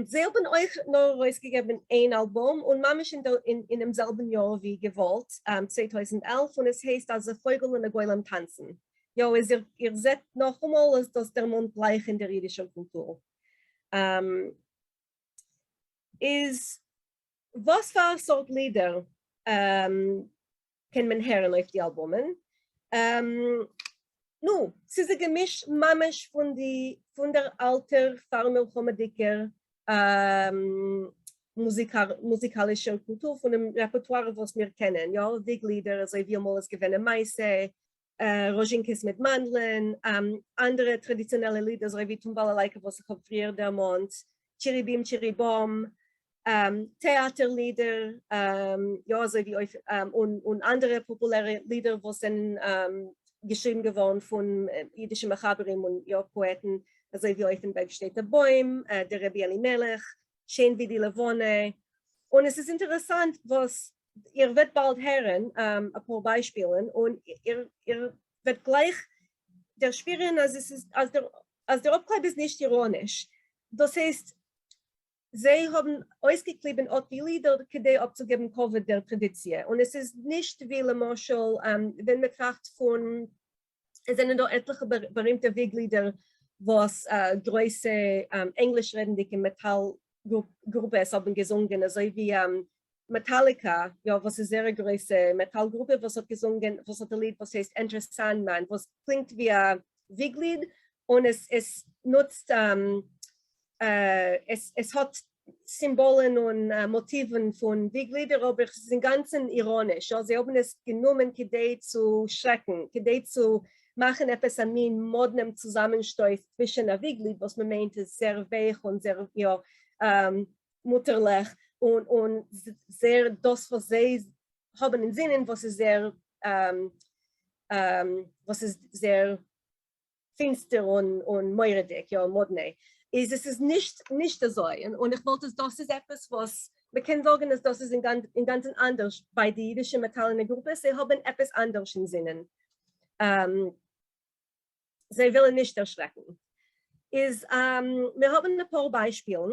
זיי האבן אויך נאר ארויסגעגעבן איין אלבום און ממש אינעם זעלבן יאר ווי געוואלט, 2011, און עס הייסט אז א פויגל און א גולם טאנצן. יא, איז איר זעט נאכאמאל אז דאס דערמאנט גלייך אין דער אידישער קולטור. איז וואס פאר סארט לידער קען מען הערן אויף די אלבומען? נו, ס'איז א געמיש ממש פון די פון דער אלטער פאר-מלחמה'דיגער מוזיקאלישער קולטור, פונעם רעפערטואר וואס מיר קענען, יא, וויגלידער אזוי ווי אמאל איז געווען א מעשה, ראזשינקעס מיט מאנדלען, אנדערע טראדיציאנעלע לידער אזוי ווי טום-באלאלייקע וואס איך האב פריער דערמאנט, טשיריבים טשיריבאם, טעאטער לידער, יא אזוי ווי אויף און אנדערע פאפולערע לידער וואס זענען געשריבן געווארן פון אידישע מחברים און יא פאעטן, אזוי ווי אויפן בערג שטייט א בוים, דער רבי אלימלך, שיין ווי די לבנה, און עס איז אינטערעסאנט וואס איר וועט באלד הערן אפאר ביישפילן און איר וועט גלייך דערשפירן אז עס איז אז דער אפקלייב איז נישט איראניש, דאס הייסט זיי האבן אויסגעקליבן אט די לידער כדי אפצוגעבן כבוד דער טראדיציע, און עס איז נישט ווי למשל ווען מען טראכט פון, עס זענען דא עטליכע בארימטע וויגלידער וואס גרויסע ענגליש רעדנדיגע מעטאל גרופעס האבן געזונגען, אזוי ווי מעטאליקא, יא, וואס איז זייער א גרויסע מעטאל גרופע וואס האט געזונגען, וואס האט א ליד וואס הייסט Enter Sandman וואס קלינגט ווי א וויגליד און עס עס נוצט עס עס האט סימבאלן און מאטיוון פון וויגלידער אבער עס איז אינגאנצן איראניש, יא, זיי האבן עס גענומען כדי צו שרעקן, כדי צו מאכן עפעס א מין מאדנעם צוזאמענשטויס צווישן א וויגליד וואס מען מיינט איז זייער ווייך און זייער יא מוטערליך, און און זייער דאס וואס זיי האבן אין זינען וואס איז זייער וואס איז זייער פינסטער און און מורא'דיג, יא מאדנע, איז עס איז נישט נישט אזוי, און איך וואלט עס דאס איז עפעס וואס מ'קען זאגן אז דאס איז אינגאנצן אנדערש ביי די אידישע מעטאלענע גרופעס, זיי האבן עפעס אנדערש אין זינען. זיי ווילן נישט דערשרעקן. איז מיר האבן אפאר ביישפילן,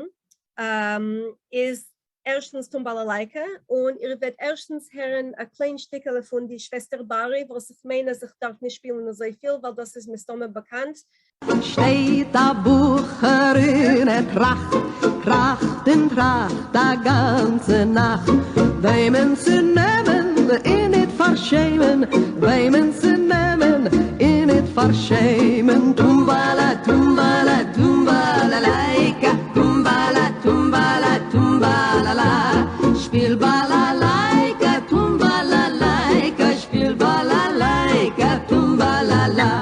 איז ערשטנס טומבאלאלייקע, און איר וועט ערשטנס הערן א קליין שטיקעלע פון די שוועסטער בארי, וואס איך מיין אז איך דארף נישט שפילן אזויפיל ווייל דאס איז מסתמא באקאנט. שטייט א בחור און ער טראכט, טראכט און טראכט א גאנצע נאכט, וועמען צו נעמען און ניט פארשעמען, וועמען צו נעמען און ניט פארשעמען, טומבאלא טומבאלא טומבאלאלייקא, טומבאלא טומבאלא טומבאלאלא, שפיל באלאלייקא, טומבאלאלייקא, שפיל באלאלייקא, טומבאלאלא.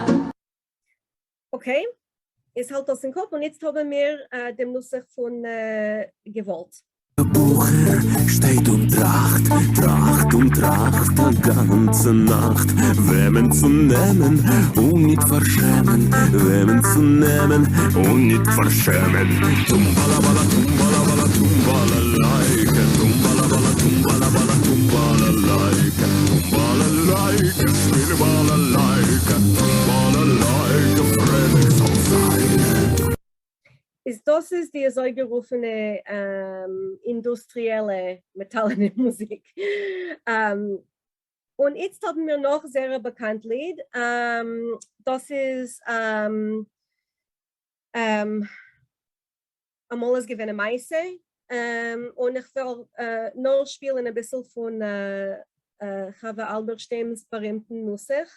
Okay, איז האלט דאס אין קאפ, און איצט האבן מיר דעם נוסח פון געוואלט. א בחור שטייט און טראכט, טראכט און טראכט א גאנצע נאכט, וועמען צו נעמען און ניט פארשעמען, וועמען צו נעמען און ניט פארשעמען. טומבאלאבאלא טומבאלאבאלא טומבאלאלייקע, טומבאלאבאלא טומבאלאבאלא טומבאלאלייקע, טומבאלאלייקע, שפיל באלאלייקע, טומבאלאלייקע, פרייליך זאל זיין. איז דאס איז די אזוי גערופענע אינדוסטריעלע מעטאלענע מוזיק. און איצט האבן מיר נאך זייער א באקאנט ליד, דאס איז אמאל איז געווען א מעשה, און איך וועל נאר שפילן אביסל פון חוה אלברשטיים'ס בארימטן נוסח.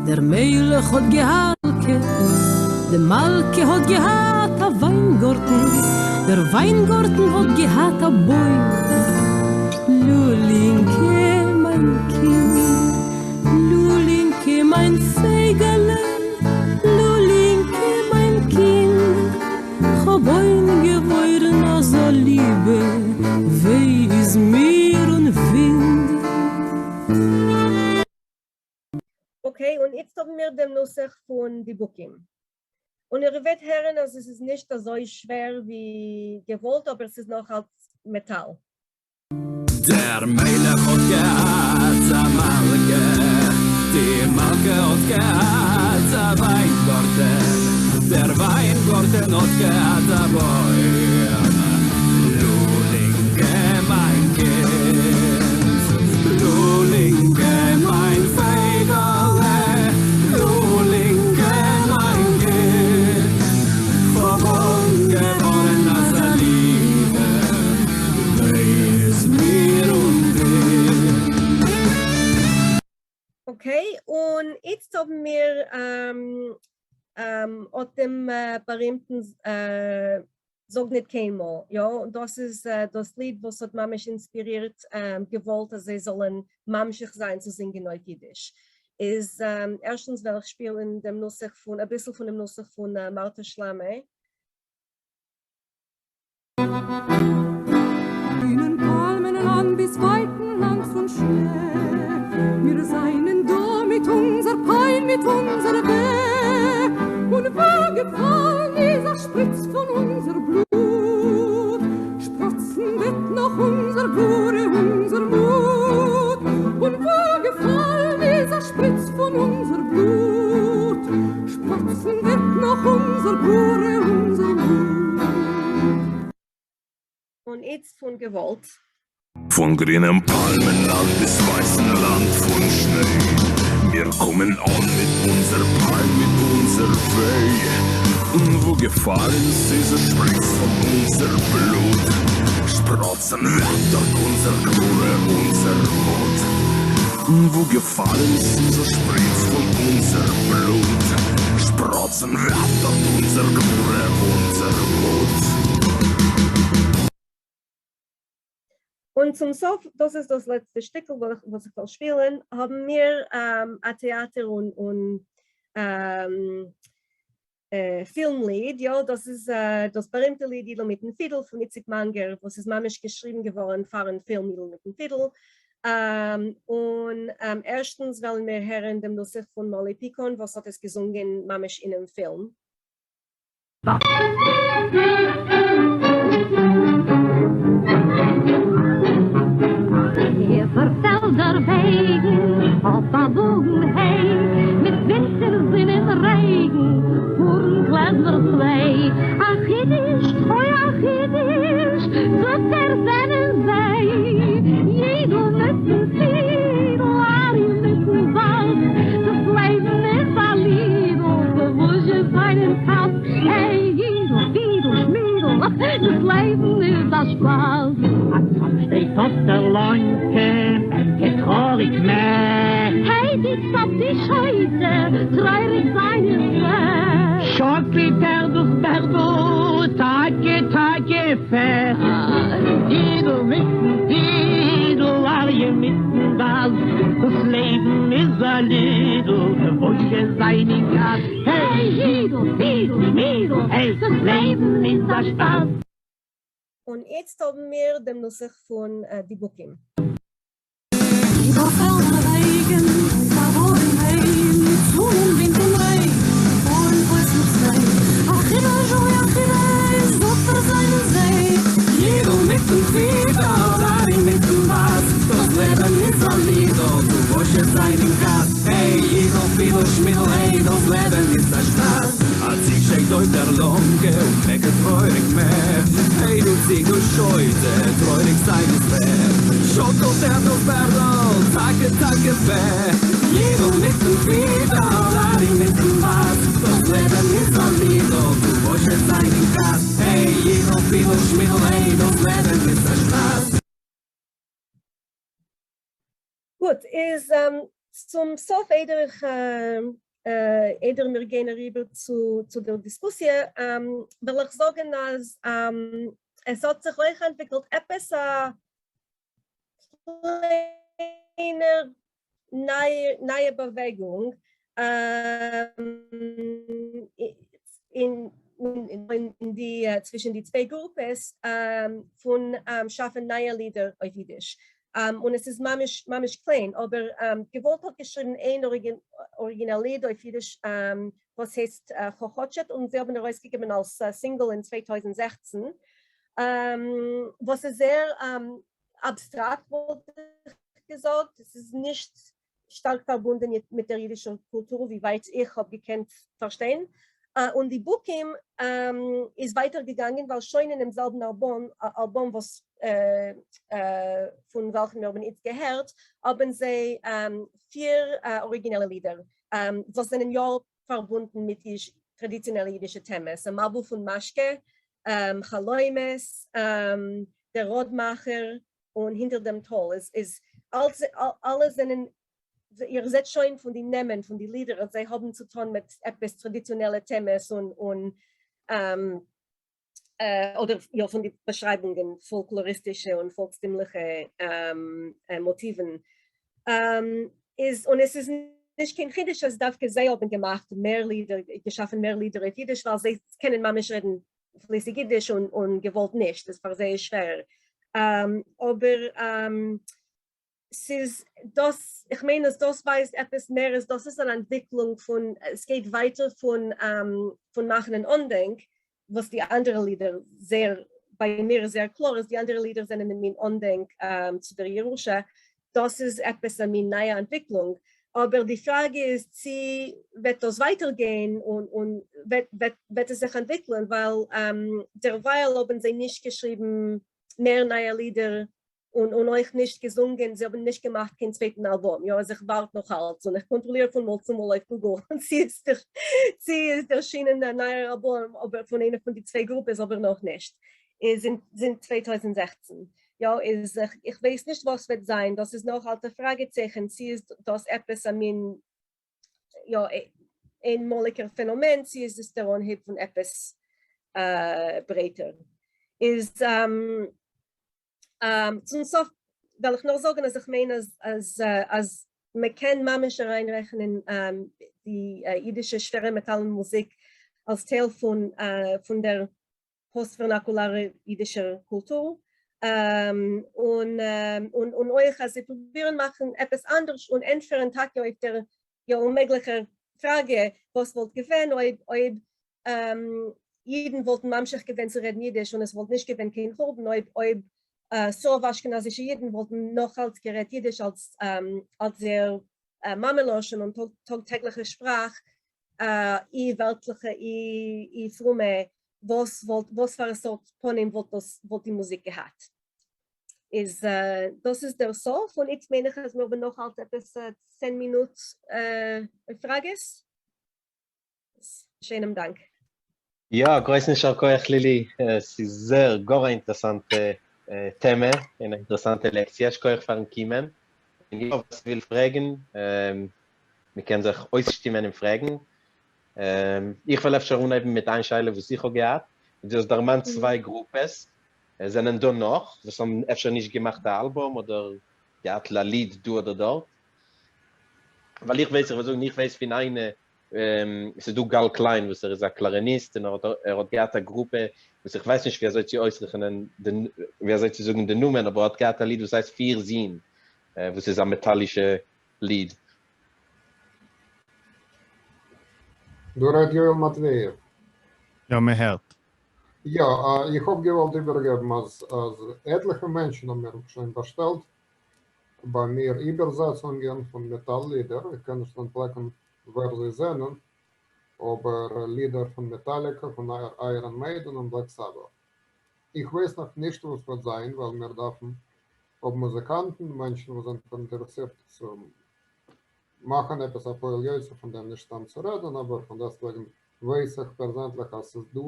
דער מלך האט געהאלקעט, די מלכה האט געהאט א וויינגארטן, דער וויינגארטן האט געהאט א בוים. לולינקע מיין קינד, לולינקע מיין פייגעלע, לולינקע מיין קינד, כ'האב אוינגעוואוירן אזא ליבע, וויי איז מיר און ווינד. Okay, און איצט האבן מיר דעם נוסח פון דיבוקים. און איר וועט הערן אז עס איז נישט אזוי שווער ווי געוואלט אבער עס איז נאך אלץ מעטאל. דער מלך האט געהאט א מלכה, די מלכה האט געהאט א וויינגארטען, דער וויינגארטען האט געהאט א בוים, לולינקע מיין קינד, לולינקע מיין פייגעלע, לולינקע מיין קינד, כ'האב אנגעווארען אזא ליבע, וויי איז מיר און דיר. Okay, און איצט האבן מיר אט דעם בארימטן זאג ניט קיינמאל, יא, און דאס איז דאס ליד וואס האט ממש אינספירירט געוואלט אז זיי זאלן ממשיך זיין צו זינגען אויף אידיש. איז ערשטנס וועל איך שפילן דעם נוסח פון, אביסל פונעם נוסח פון מרתה שלמה. גרינען פאלמען לאנד ביז ווייטן לאנד פון שניי. מיר זיינען דא מיט אונזער פיין מיט אונזער וויי. און וואו געפאלן איז א שפריץ פון אונזער בלוט, שפראצן וועט נאך אונזער גבורה אונזער מוט. און וואו געפאלן איז א שפריץ פון אונזער בלוט, שפראצן וועט נאך אונזער גבורה אונזער מוט. און איצט פון געוואלט. פון גרינעם פאלמען-לאנד ביז ווייסן לאנד פון שניי, מיר קומען אן מיט אונזער פיין מיט אונזער וויי, און וואו געפאלן ס'איז א שפריץ פון אונזער בלוט, שפראצן וועט דארט אונזער גבורה אונזער מוט, און וואו געפאלן ס'איז א שפריץ פון אונזער בלוט, שפראצן וועט דארט אונזער גבורה אונזער מוט. און צום סוף, דאס איז דאס לעצטע שטיקל וואס איך וועל שפילן, האבן מיר א טעאטער און פֿילם-ליד, יאָ, דאָס איז דאָס באַרימטע ליד ייִדל מיטן פֿידל פֿון איציק מאַנגער, וואָס איז ממש געשריבן געוואָרן פֿאַרן פֿילם ייִדל מיטן פֿידל. און ערשטנס וועלן מיר הערן דעם נוסח פֿון מאָלי פּיקאָן, וואָס האָט עס געזונגען ממש אינעם פֿילם. איבער פעלדער וועגן, אויף א וואגן היי, מיט ווינט און זון און רעגן, פארן קלעזמער צוויי. א חידוש, אוי א חידוש, זאגט ער זענען זיי, יידל מיטן פידל, ארי מיטן באס, דאס לעבן איז א לידל, וואס-זשע זיין אין כעס, העי יידל, פידל, שמידל, דאס לעבן איז א שפאס. א צאפ שטייט אויף דער לאנקע, בעט טרויעריג מע. העי די צאפ די שוטה, טרויעריג זיין איז ווער. שאקלט ער דאס בערדל, טאקע טאקע פער. יידל מיטן פידל, אריה מיטן באס, דאס לעבן איז א לידל, וואס-זשע זיין אין כעס. העי יידל, פידל, שמידל, העי, דאס לעבן איז א שפאס. און איצט האבן מיר דעם נוסח פון די בוקים. איבער פעלדער וועגן, אויף א וואגן היי, מיט זון און ווינט און רעגן, פארן קלעזמער צוויי. א חידוש אוי א חידוש, זאגט ער זענען זיי. יידל מיטן פידל, ארי מיטן באס, דאס לעבן איז א לידל, צו וואס-זשע זיין אין כעס, העי יידל פידל שמידל העי, דאס לעבן איז א שפאס. א ציג שטייט אויף דער לאנקע און בעקעט טרויעריג מע, העי דו ציג דו שוטה, טרויעריג זיין איז ווער, שאקלט ער דאס בערדל, טאקע טאקע פע, יידל מיטן פידל, ארי מיטן באס, דאס לעבן איז א לידל, צו וואס-זשע זיין אין כעס, העי יידל פידל שמידל העי, דאס לעבן איז א שפאס. גוט, איז צום סוף איידער איך איידער מיר גייען אריבער צו צו דער דיסקוסיע וועל איך זאגן אז עס האט זיך אויך אנטוויקלט עפעס א קליינער נייע באוועגונג אין אין די צווישן די צוויי גרופעס פון שאפן נייע לידער אויף אידיש. און עס איז ממש ממש קליין, אבער געוואלט האט געשריבן איין אריגינעל ליד אויף אידיש וואס הייסט כאכאטשעט און זיי האבן ארויסגעגעבן אלס single אין 2016, וואס איז זייער אבסטראקט וואלט איך געזאגט, עס איז נישט שטארק פארבונדען מיט דער אידישער קולטור ווי ווייט איך האב געקענט פארשטיין, און די בוקים איז ווייטער געגאנגען ווייל שוין אינעם זעלבן אלבום אלבום וואס פון וועלכן מיר האבן איצט געהערט האבן זיי פיר אריגינעלע לידער וואס זענען יא פארבונדן מיט טראדיציאנעלע אידישע טעמעס, א מבול פון משקה, חלומות, דער ראדמאכער, און הינטער דעם טאל איז איז אלץ אלע זענען איר זעט שוין פון די נעמען פון די לידער אז זיי האבן צו טון מיט עפעס טראדיציאנעלע טעמעס און און אדער יא פון די באשרייבונגען פאלקלאריסטישע און פאלקסטימליכע מאטיוון איז און עס איז נישט קיין חידוש אז דווקא זיי האבן געמאכט מער לידער געשאפן מער לידער אויף אידיש ווייל זיי קענען ממש רעדן פליסיג אידיש און געוואלט נישט, איז פאר זיי שווערער, אבער ס'איז דאס, איך מיין אז דאס ווייזט עפעס מער אז דאס איז אן אנטוויקלונג פון, עס גייט ווייטער פון פון מאכן אן אנדענק, וואס די אנדערע לידער זייער, ביי מיר איז זייער קלאר אז די אנדערע לידער זענען א מין אנדענק צו דער ירושה, דאס איז עפעס א מין נייע אנטוויקלונג, אבער די פראגע איז צי וועט דאס ווייטער גיין און און וועט וועט עס זיך אנטוויקלען, ווייל דערווייל האבן זיי נישט געשריבן מער נייע לידער און און אויך נישט געזונגען, זיי האבן נישט געמאכט קיין צווייטן אלבום, יא אז איך ווארט נאך אלץ און איך קאנטראליר פון מאל צו מאל אויף גוגל צי איז צי איז ערשינען א נייער אלבום אבער פון איינע פון די צוויי גרופעס אבער נאכנישט איז זינט 2016. יא איז איך ווייס נישט וואס וועט זיין, דאס איז נאך אלץ א פראגע צייכן צו איז דאס עפעס א מין יא איינמאליגער פענאמען צו איז עס דער אנהייב פון עפעס ברייטער. איז צום סוף וועל איך נאר זאגן אז איך מיין אז אז אז מען קען ממש אריינרעכענען די אידישע שווערע מעטאלן מוזיק אלס טייל פון פון דער פאסט-ווערנאקולארער אידישער קולטור, און און אויך אז זיי פרובירן מאכן עפעס אנדערש און ענטפערן טאקע אויף דער יא אוממעגליכער פראגע וואס וואלט געווען אויב אויב אידן וואלטן ממשיך געווען צו רעדן אידיש און עס וואלט נישט געווען קיין חורבן אויב אויב ס'רוב אשכנזישע אידן וואלטן נאכאלץ גערעדט אידיש אלס אלס זייער מאמע לשון און טאג טעגליכע שפראך, אי וועלטליכע אי פרומע, וואס וואלט וואס פאר א סארט פנים וואלט דאס וואלט די מוזיק געהאט? איז דאס איז דער סוף און איצט מיין איך אז מיר האבן נאך אלץ עפעס 10 מינוט אויף פראגעס. שיינעם דאנק. יא, גרויסן יישר כח לילי, ס'איז זייער גאר א אינטערעסאנטע טעמע און א אינטערעסאנטע לעקציע, שכוח פארן קומען, און יא ווער ס'וויל פרעגן, מ'קען זיך אויסשטימען און פרעגן, איך וועל אפשר אנהייבן מיט איין שאלה וואס איך האב געהאט, דו האסט דערמאנט צוויי גרופעס, זענען דא נאך וואס האבן אפשר נישט געמאכט א אלבום אדער געהאט א ליד דא אדער דארט? ווייל איך ווייס, איך וועל זאגן, איך ווייס פון איינע, עס איז דא גל קליין וואס ער איז א קלאריניסט און ער האט ער האט געהאט א גרופע וואס איך ווייס נישט ווי אזוי צו אויסרעכענען די ווי אזוי צו זאגן די נאמען אבער ער האט געהאט א ליד וואס הייסט פיר זין וואס איז א מעטאלישע ליד. דא רעדט יואל מאטוועיעוו. יא מען הערט. יא, איך האב געוואלט איבערגעבן אז אז עטליכע מענטשן האבן מיר שוין באשטעלט ביי מיר איבערזעצונגען פון מעטאל לידער, איך קען נישט אנטפלעקן ווער זיי זענען, אבער לידער פון מעטאליקא, פון אייראן מעידען און בלעק סאבאט. איך ווייס נאך נישט וואס וועט זיין ווייל מיר דארפן האבן מוזיקאנטן, מענטשן וואס זענען פאראינטערעסירט צו מאכן עפעס א פועל יוצא פון דעם, נישט סתם צו רעדן, אבער פון דעסטוועגן ווייס איך פערזענליך אז ס'איז דא,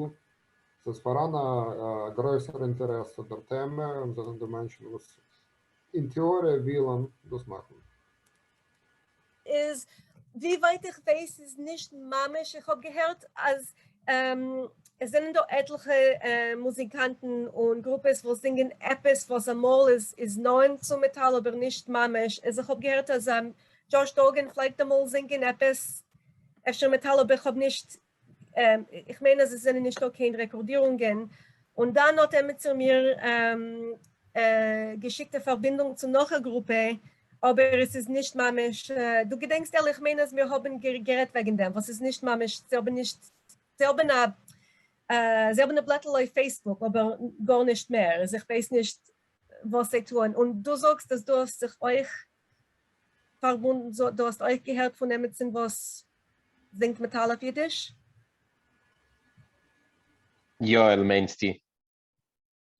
ס'איז פאראן א גרויסער אינטערעס צו דער טעמע און זענען דא מענטשן וואס אין טעאריע ווילן דאס מאכן. איז ווי ווייט איך ווייס איז נישט ממש, איך האב געהערט אז עס זענען דא עטליכע מוזיקאנטן און גרופעס וואס זינגען עפעס וואס אמאל איז נאענט צו מעטאל אבער נישט ממש, איז איך האב געהערט אז דזשאש דאגען פלעגט אמאל זינגען עפעס אפשר מעטאל אבער איך האב נישט איך מיין אז עס זענען נישטא קיין רעקארדירונגען, און דאן האט עמיצער מיר געשיקט א פארבינדונג צו נאך א גרופע, אבער עס איז נישט ממש, דו געדענקסט אלי, איך מיין אז מיר האבן גערעדט וועגן דעם, וואס איז נישט ממש, זיי האבן נישט, זיי האבן א, זיי האבן א בלעטל אויף פעיסבוק, אבער גארנישט מער, איז איך ווייס נישט וואס זיי טוען, און דו זאגסט אז דו האסט זיך אויך פארבונדן, דו האסט אויך געהערט פון עמיצן וואס זינגט מעטאל אויף אידיש? יואל מיינסטו?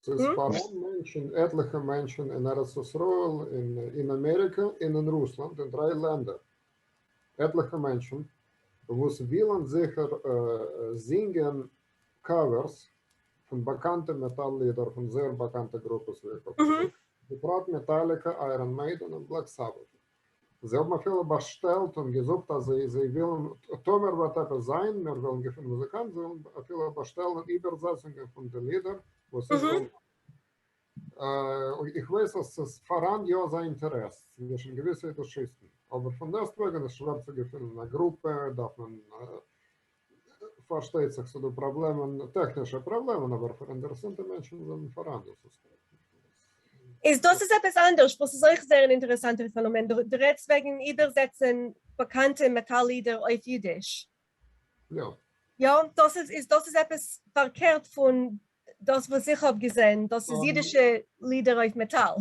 ס'איז פאראן מענטשן, עטליכע מענטשן אין ארץ ישראל, אין אמעריקע און אין רוסלאנד, אין דריי לענדער, עטליכע מענטשן וואס ווילן זיכער זינגען covers פון באקאנטע מעטאל לידער פון זייער באקאנטע גרופעס ווי איך האב געזאגט, בפרט מעטאליקא, אייראן מעידען און בלעק סאבאט. זיי האבן אפילו באשטעלט און געזאגט אז זיי ווילן טאמער וועט עפעס זיין, מיר וועלן געפינען מוזיקאנט, זיי ווילן אפילו באשטעלן איבערזעצונגען פון די לידער וואס איך וועל. איך ווייס אז ס'איז פאראן יא אזא אינטערעס צווישן געוויסע אידישיסטן, אבער פון דעסטוועגן איז שווער צו געפינען א גרופע, דארף מען פארשטייט זיך ס'דא פראבלעמען, טעכנישע פראבלעמען, אבער פאר אינטערעסאנטע מענטשן זענען פאראן דאס איז איז דאס איז עפעס אנדערש וואס איז אויך זייער אן אינטערעסאנטער פענאמען, דו רעדסט וועגן איבערזעצן באקאנטע מעטאל לידער אויף אידיש. יא. יא, דאס איז איז דאס איז עפעס פארקערט פון דאס וואס איך האב געזען, דאס איז אידישע לידער אויף מעטאל.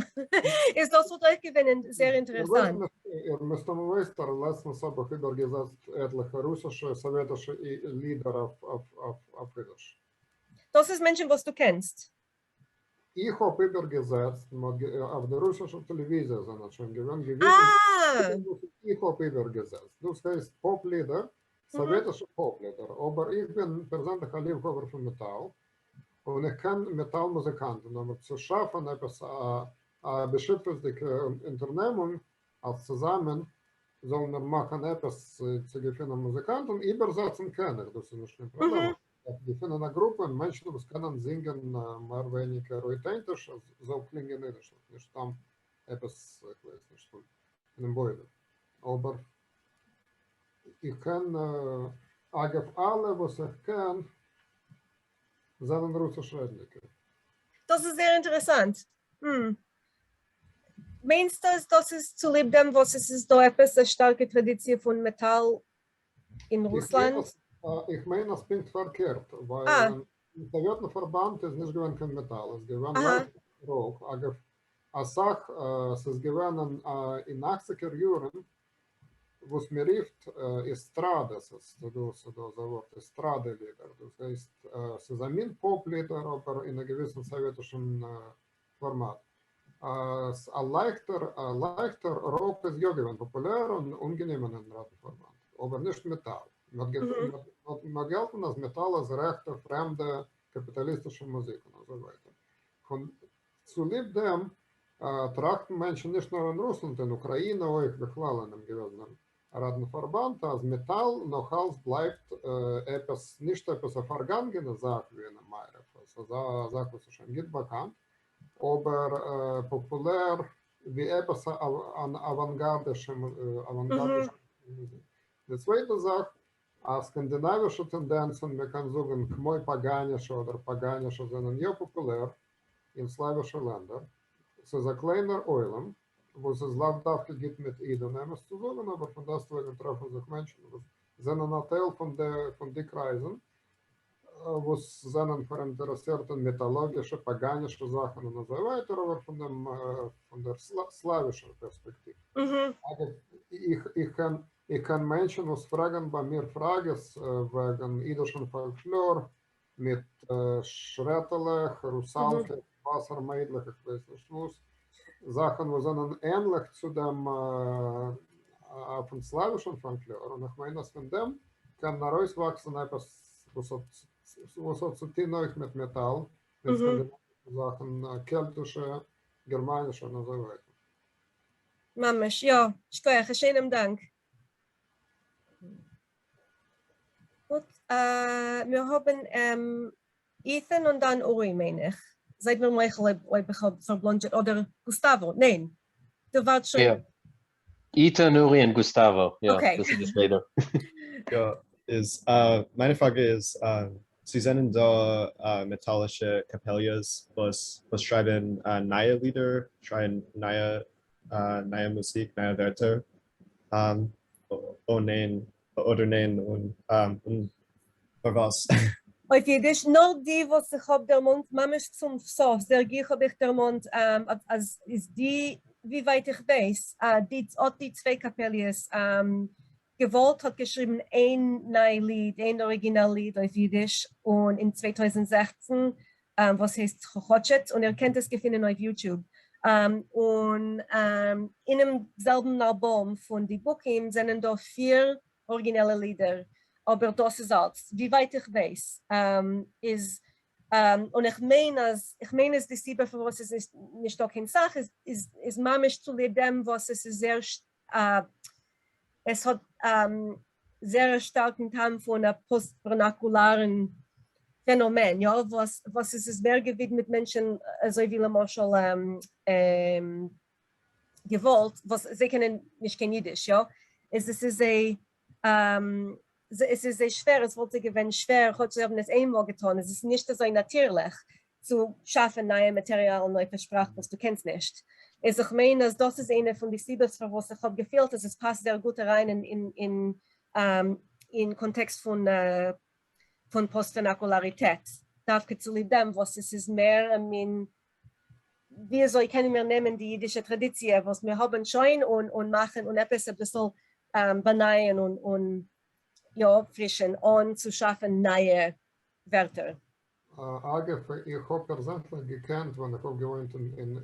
איז דאס וואלט אויך געווען זייער אינטערעסאנט. איר מסתמא ווייסט אז לעצטנס האב איך איבערגעזעצט עטליכע רוסישע סאוועטישע לידער אויף אידיש. דאס איז מענטשן וואס דו קענסט? איך האב איבערגעזעצט, אויף די רוסישע טעלעוויזיע זענען שוין געווען געוויזן וואס איך האב איבערגעזעצט, דאס הייסט פאפ לידער, סאוועטישע פאפ לידער, אבער איך בין פערזענליך א ליבהאבער פון מעטאל, און איך קען מעטאל מוזיקאנטן, אבער צו שאפן עפעס א בשותפות'דיגע אונטערנעמונג אז צוזאמען זאלן מיר מאכן עפעס צו געפינען מוזיקאנטן, איבערזעצן קען איך, דאס איז נישט קיין פראבלעם, געפינען א גרופע און מענטשן וואס קענען זינגען מער ווייניגער אויטענטיש אז זאל קלינגען אידישליך, נישט סתם עפעס איך ווייס נישט פונעם בוידעם. אבער איך קען, אגב, אלע וואס איך קען זענען רוסיש רעדנדיגע. דאס איז זייער אינטערעסאנט. מיינסטו אז דאס איז צוליב דעם וואס עס איז דא עפעס א שטארקע טראדיציע פון מעטאל אין רוסלאנד? איך מיין אז פונקט פארקערט, ווייל אין סאוועטן פארבאנד איז נישט געווען קיין מעטאל, איז געווען לייכטע ראק, אגב אסאך, ס'איז געווען אין אכציגער יארן וואס מען רופט עסטראדע, ס'איז דא אזא ווארט עסטראדע לידער, דאס הייסט ס'איז א מין פאפ לידער אבער אין א געוויסן סאוועטישן פארמאט. א לייכטער א לייכטער ראק איז יא געווען פאפולער און אנגענומען אין ראטן-פארבאנד, אבער נישט מעטאל. מען האט געהאלטן אז מעטאל איז רעכטע, פרעמדע, קאפיטאליסטישע מוזיק און אזוי ווייטער. פון צוליב דעם טראכטן מענטשן נישט נאר אין רוסלאנד, אין אוקראינע אויך, בכלל אינעם געוועזענעם ראטן-פארבאנד, אז מעטאל נאכאלץ בלייבט עפעס, נישט עפעס א פארגאנגענע זאך ווי אינעם מערב, עס איז א זאך וואס איז שוין גוט באקאנט, אבער פאפולער ווי עפעס אן אוואנגארדישע מוזיק. די צווייטע זאך, אז סקאנדינאווישע טענדענצן, מען קען זאגן כמו פאגאנישע אדער פאגאנישע, זענען יא פאפולער אין סלאווישע לענדער. ס'איז א קליינער עולם וואס איז לאו דווקא גוט מיט אידן אמת צו זאגן, אבער פון דעסטוועגן טרעפן זיך מענטשן וואס זענען א טייל פון די קרייזן וואס זענען פאראינטערעסירט אין מיטאלאגישע פאגאנישע זאכן און אזוי ווייטער, אבער פון דעם פון דער סלאווישער פערספעקטיוו. אגב, איך קען איך קען מענטשן וואס פרעגן ביי מיר פראגעס וועגן אידישן פאלקלאר מיט שרעטעלעך, רוסאלקעס, וואסער מיידלעך, איך ווייס נישט וואס, זאכן וואס זענען ענליך צו דעם פון סלאווישן פאלקלאר, און איך מיין אז פון דעם קען ארויסוואקסן עפעס וואס האט צו טון אויך מיט מעטאל, מיט סקאנדינאווישע זאכן, קעלטישע, גערמאנישע און אזוי ווייטער. ממש, יא, שכוח, א שענעם דאנק. גוט, מיר האבן אית'ן און דאן אורי מיין איך. זייט מיר מוחל אויב איך האב פארבלאנדזשעט, אדער גוסטאווא, ניין, דו ווארטסט שוין. יא, אית'ן, אורי און גוסטאווא, יא, דאס איז די סדר. יא, איז מיינע פראגע איז, צו זענען דא מעטאלישע קאפעליעס וואס שרייבן נייע לידער, שרייבן נייע מוזיק, נייע ווערטער, או ניין, אדער ניין, און פארוואס? אויף אידיש, נאר די וואס איך האב דערמאנט ממש צום סוף, זייער גיך האב איך דערמאנט אז איז די, ווי ווייט איך ווייס, די אט די צוויי קאפעליעס, געוואלט האט געשריבן איין ניי ליד, איין אריגינעל ליד אויף אידיש, און אין 2016 וואס הייסט כאטשעט, און איר קענט עס געפינען אויף YouTube. און אינעם זעלבן אלבום פון די בוקים זענען דא פיר אריגינעלע לידער, אבער דאס איז אלץ ווי ווייט איך ווייס איז, און איך מיין אז, איך מיין אז די סיבה פארוואס עס איז נישטא קיין סאך איז ממש צוליב דעם וואס עס איז זייער, עס האט זייער א שטארקן טעם פון א פאסט-ווערנאקולארן פענאמען, יא, וואס וואס עס איז מער געווידמעט מענטשן אזוי ווי למשל געוואלט, וואס זיי קענען נישט קיין אידיש, יא, איז עס איז זיי עס איז זיי שווער, עס וואלט זיי געווען שווער כאטש זיי האבן עס איינמאל געטון, עס איז נישט אזוי נאטירליך צו שאפן נייע מאטעריאלן אויף א שפראך וואס דו קענסט נישט. איז איך מיין אז דאס איז איינע פון די סיבות פארוואס איך האב געפילט אז עס פאסט זייער גוט אריין אין אין קאנטעקסט פון פון פאסט-ווערנאקולאריטעט, דווקא צוליב דעם וואס עס איז מער א מין וויאזוי קענען מיר נעמען די אידישע טראדיציע וואס מיר האבן שוין און און מאכן און עפעס אביסל באנייען און און יא פרישן אן צו שאפן נייע ווערטער. אגב, איך האב פערזענליך געקענט ווען איך האב געוואוינט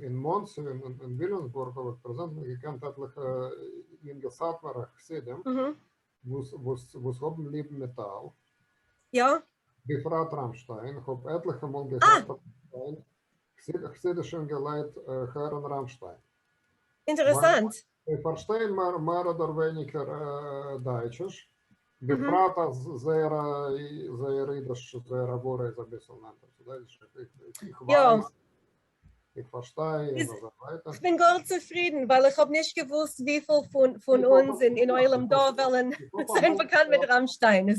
אין מאנסי און אין וויליאמסבורג האב איך פערזענליך געקענט עטליכע יונגע סאטמארע חסידים וואס האבן ליב מעטאל. יא. בפרט ראמשטיין, איך האב עטליכע מאל געהערט ראמשטיין, חסידישע אינגעלייט הערן ראמשטיין. אינטערעסאנט. זיי פארשטייען מער אדער ווייניגער דייטשיש, בפרט אז זייער אידיש, זייער הברה איז אביסל נענטער צו דייטשיש, איך ווייס, איך פארשטיי און אזוי ווייטער. כ'בין גאר צופרידן ווייל איך האב נישט געוואוסט וויפיל פון אונז אין עולם דא וועלן זיין באקאנט מיט ראמשטיין. איך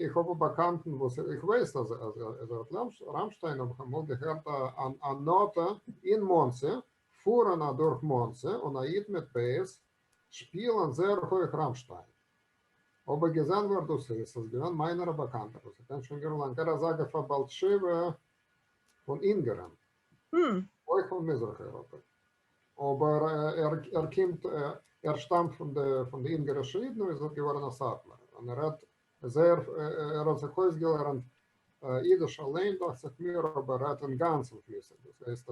איך האב א באקאנטן וואס איך ווייס אז ער האט ראמשטיין האב איך אמאל געהערט א נאטע אין מאנסי, פארן אדורך מאנסי און א איד מיט פאות שפילן זייער הויך ראמשטיין. האב איך געזען ווער דאס איז, ס'איז געווען מיינער א באקאנטער וואס איך קען שוין גאר לאנג, ער איז אגב א בעל תשובה פון אונגארן, אויך פון מזרח אייראפע, אבער ער קומט, ער שטאמט פון די פון די אונגארישע אידן און איז געווארן א סאטמארער, און ער רעדט זייער, ער האט זיך אויסגעלערנט אידיש אליין דאכט זיך מיר, אבער רעדט אינגאנצן פליסיג, דאס הייסט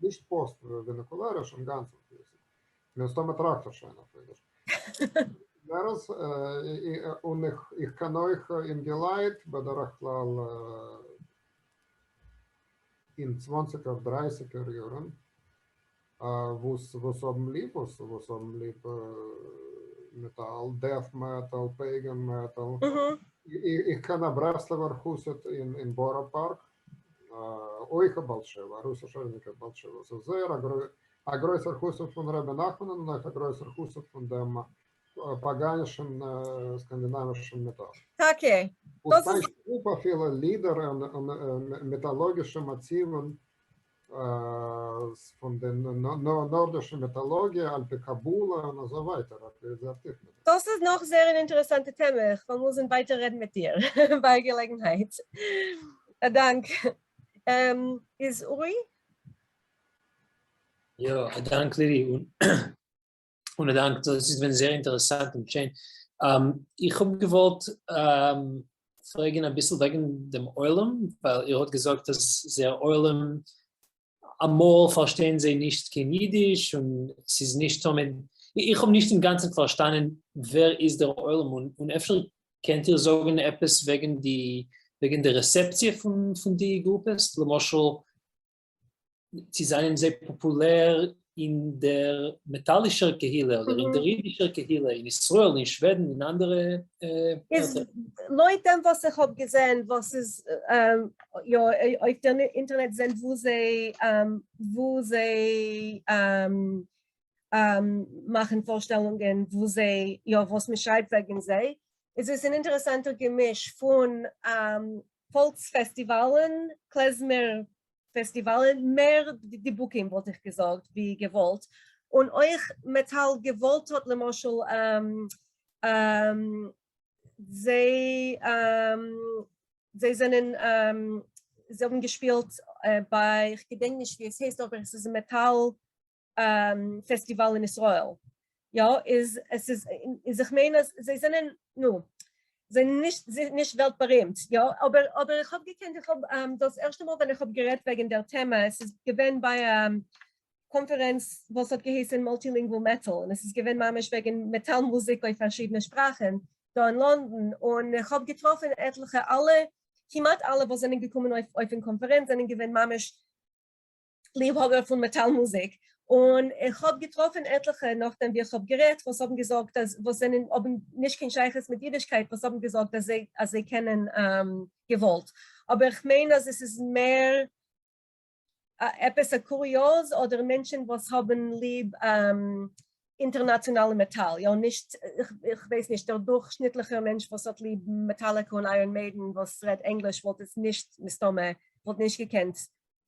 נישט פוסט ווערנאקולאריש, אינגאנצן פליסיג. מסתמא טראכט ער שוין אויף אידיש. ווער און איך קען אויך אינגעלייט בדרך כלל אין צוואנציגער דרייסיגער יארן וואס וואס האבן ליב וואס וואס האבן ליב מעטאל, death metal, pagan metal. איך קען א ברסלב'ער חסיד אין בארא פארק, אויך א בעל תשובה, א רוסישער בעל תשובה, ס'איז זייער א גרויסער חסיד פון רבי נחמן און אויך א גרויסער חסיד פון דעם פאגאנישן סקאנדינאווישן מעטאל. טאקע. און טייטשט אפ אפילו לידער און מיטאלאגישע מאטיוון פון די נארדישע מיטאלאגיע על פי קבלה און אזוי ווייטער. דאס איז נאך זייער אן אינטערעסאנטע טעמע, איך וועל מוזן ווייטער רעדן מיט דיר ביי א געלעגנהייט. א דאנק. איז אורי? יא, א דאנק לילי, און א דאנק, דאס איז געווען זייער אינטערעסאנט און שיין. איך האב געוואלט פרעגן אביסל וועגן דעם עולם, ווייל איר האט געזאגט אז זייער עולם, אמאל פארשטייען זיי נישט קיין אידיש און ס'איז נישט תמיד, איך האב נישט אינגאנצן פארשטאנען ווער איז דער עולם, און אפשר קענט איר זאגן עפעס וועגן די וועגן די רעסעפציע פון די גרופעס, למשל צי זענען זיי פאפולער אין דער מעטאלישער קהילה אדער אין דער אידישער קהילה אין ישראל, אין שוועדן, אין אנדערע ערטער? לויט דעם וואס איך האב געזען וואס איז יא אויף דער אינטערנעט זען וואו זיי וואו זיי מאכן פארשטעלונגען וואו זיי יא וואס מען שרייבט וועגן זיי איז עס אן אינטערעסאנטער געמיש פון פאלקס פעסטיוואלן, קלעזמער פעסטיוואלן, מער דיבוקים וואלט איך געזאגט ווי געוואלט, און אויך מעטאל געוואלט האט למשל זיי זיי זענען זיי האבן געשפילט ביי איך געדענק נישט ווי עס הייסט אבער עס איז מעטאל פעסטיוואל אין ישראל, יא, איז עס איז איז איך מיין אז זיי זענען נו, זענען נישט נישט וועלט בארימט, יא, אבער אבער איך האב געקענט איך האב דאס ערשטע מאל ווען איך האב גערעדט וועגן דער טעמע, עס איז געווען ביי א קאנפערענץ וואס האט געהייסען multilingual metal, און עס איז געווען ממש וועגן מעטאל מוזיק אויף פארשידענע שפראכן דא אין לאנדאן, און איך האב געטראפען עטליכע אלע כמעט אלע וואס זענען געקומען אויף אויפן קאנפערענץ זענען געווען ממש ליבהאבער פון מעטאל מוזיק, און איך האב געטראפען עטליכע נאכדעם ווי איך האב גערעדט וואס האבן געזאגט אז וואס זענען האבן נישט קיין שייכות מיט אידישקייט וואס האבן געזאגט אז זיי אז זיי קענען געוואלט, אבער איך מיין אז עס איז מער עפעס א קוריאז אדער מענטשען וואס האבן ליב אינטערנאציאנאלע מעטאל, יא נישט איך ווייס נישט דער דורכשניטליכער מענטש וואס האט ליב מעטאליקא און אייראן מעידן וואס רעדט ענגליש וואלט עס נישט מסתמא וואלט נישט געקענט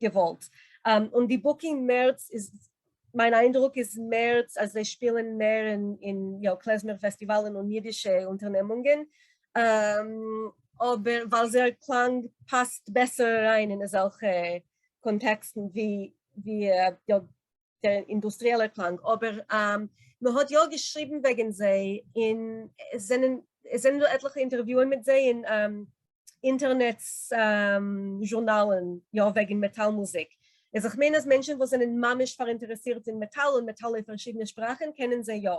געוואלט. און די booking מערץ איז, מיין איינדרוק איז מערץ אז זיי שפילן מער אין יא קלעזמער פעסטיוואלן און אידישע אונטערנעמונגען, אבער ווייל זייער קלאנג פאסט בעסער אריין אין אזעלכע קאנטעקסטן ווי יא דער אינדוסטריעלער קלאנג, אבער מען האט יא געשריבן וועגן זיי אין, עס זענען עס זענען דא עטליכע אינטערוויוען מיט זיי אין אינטערנעט זשורנאלן יא וועגן מעטאל מוזיק, איז איך מיין אז מענטשן וואס זענען ממש פאראינטערעסירט אין מעטאל און מעטאל אויף פארשידענע שפראכן קענען זיי יא,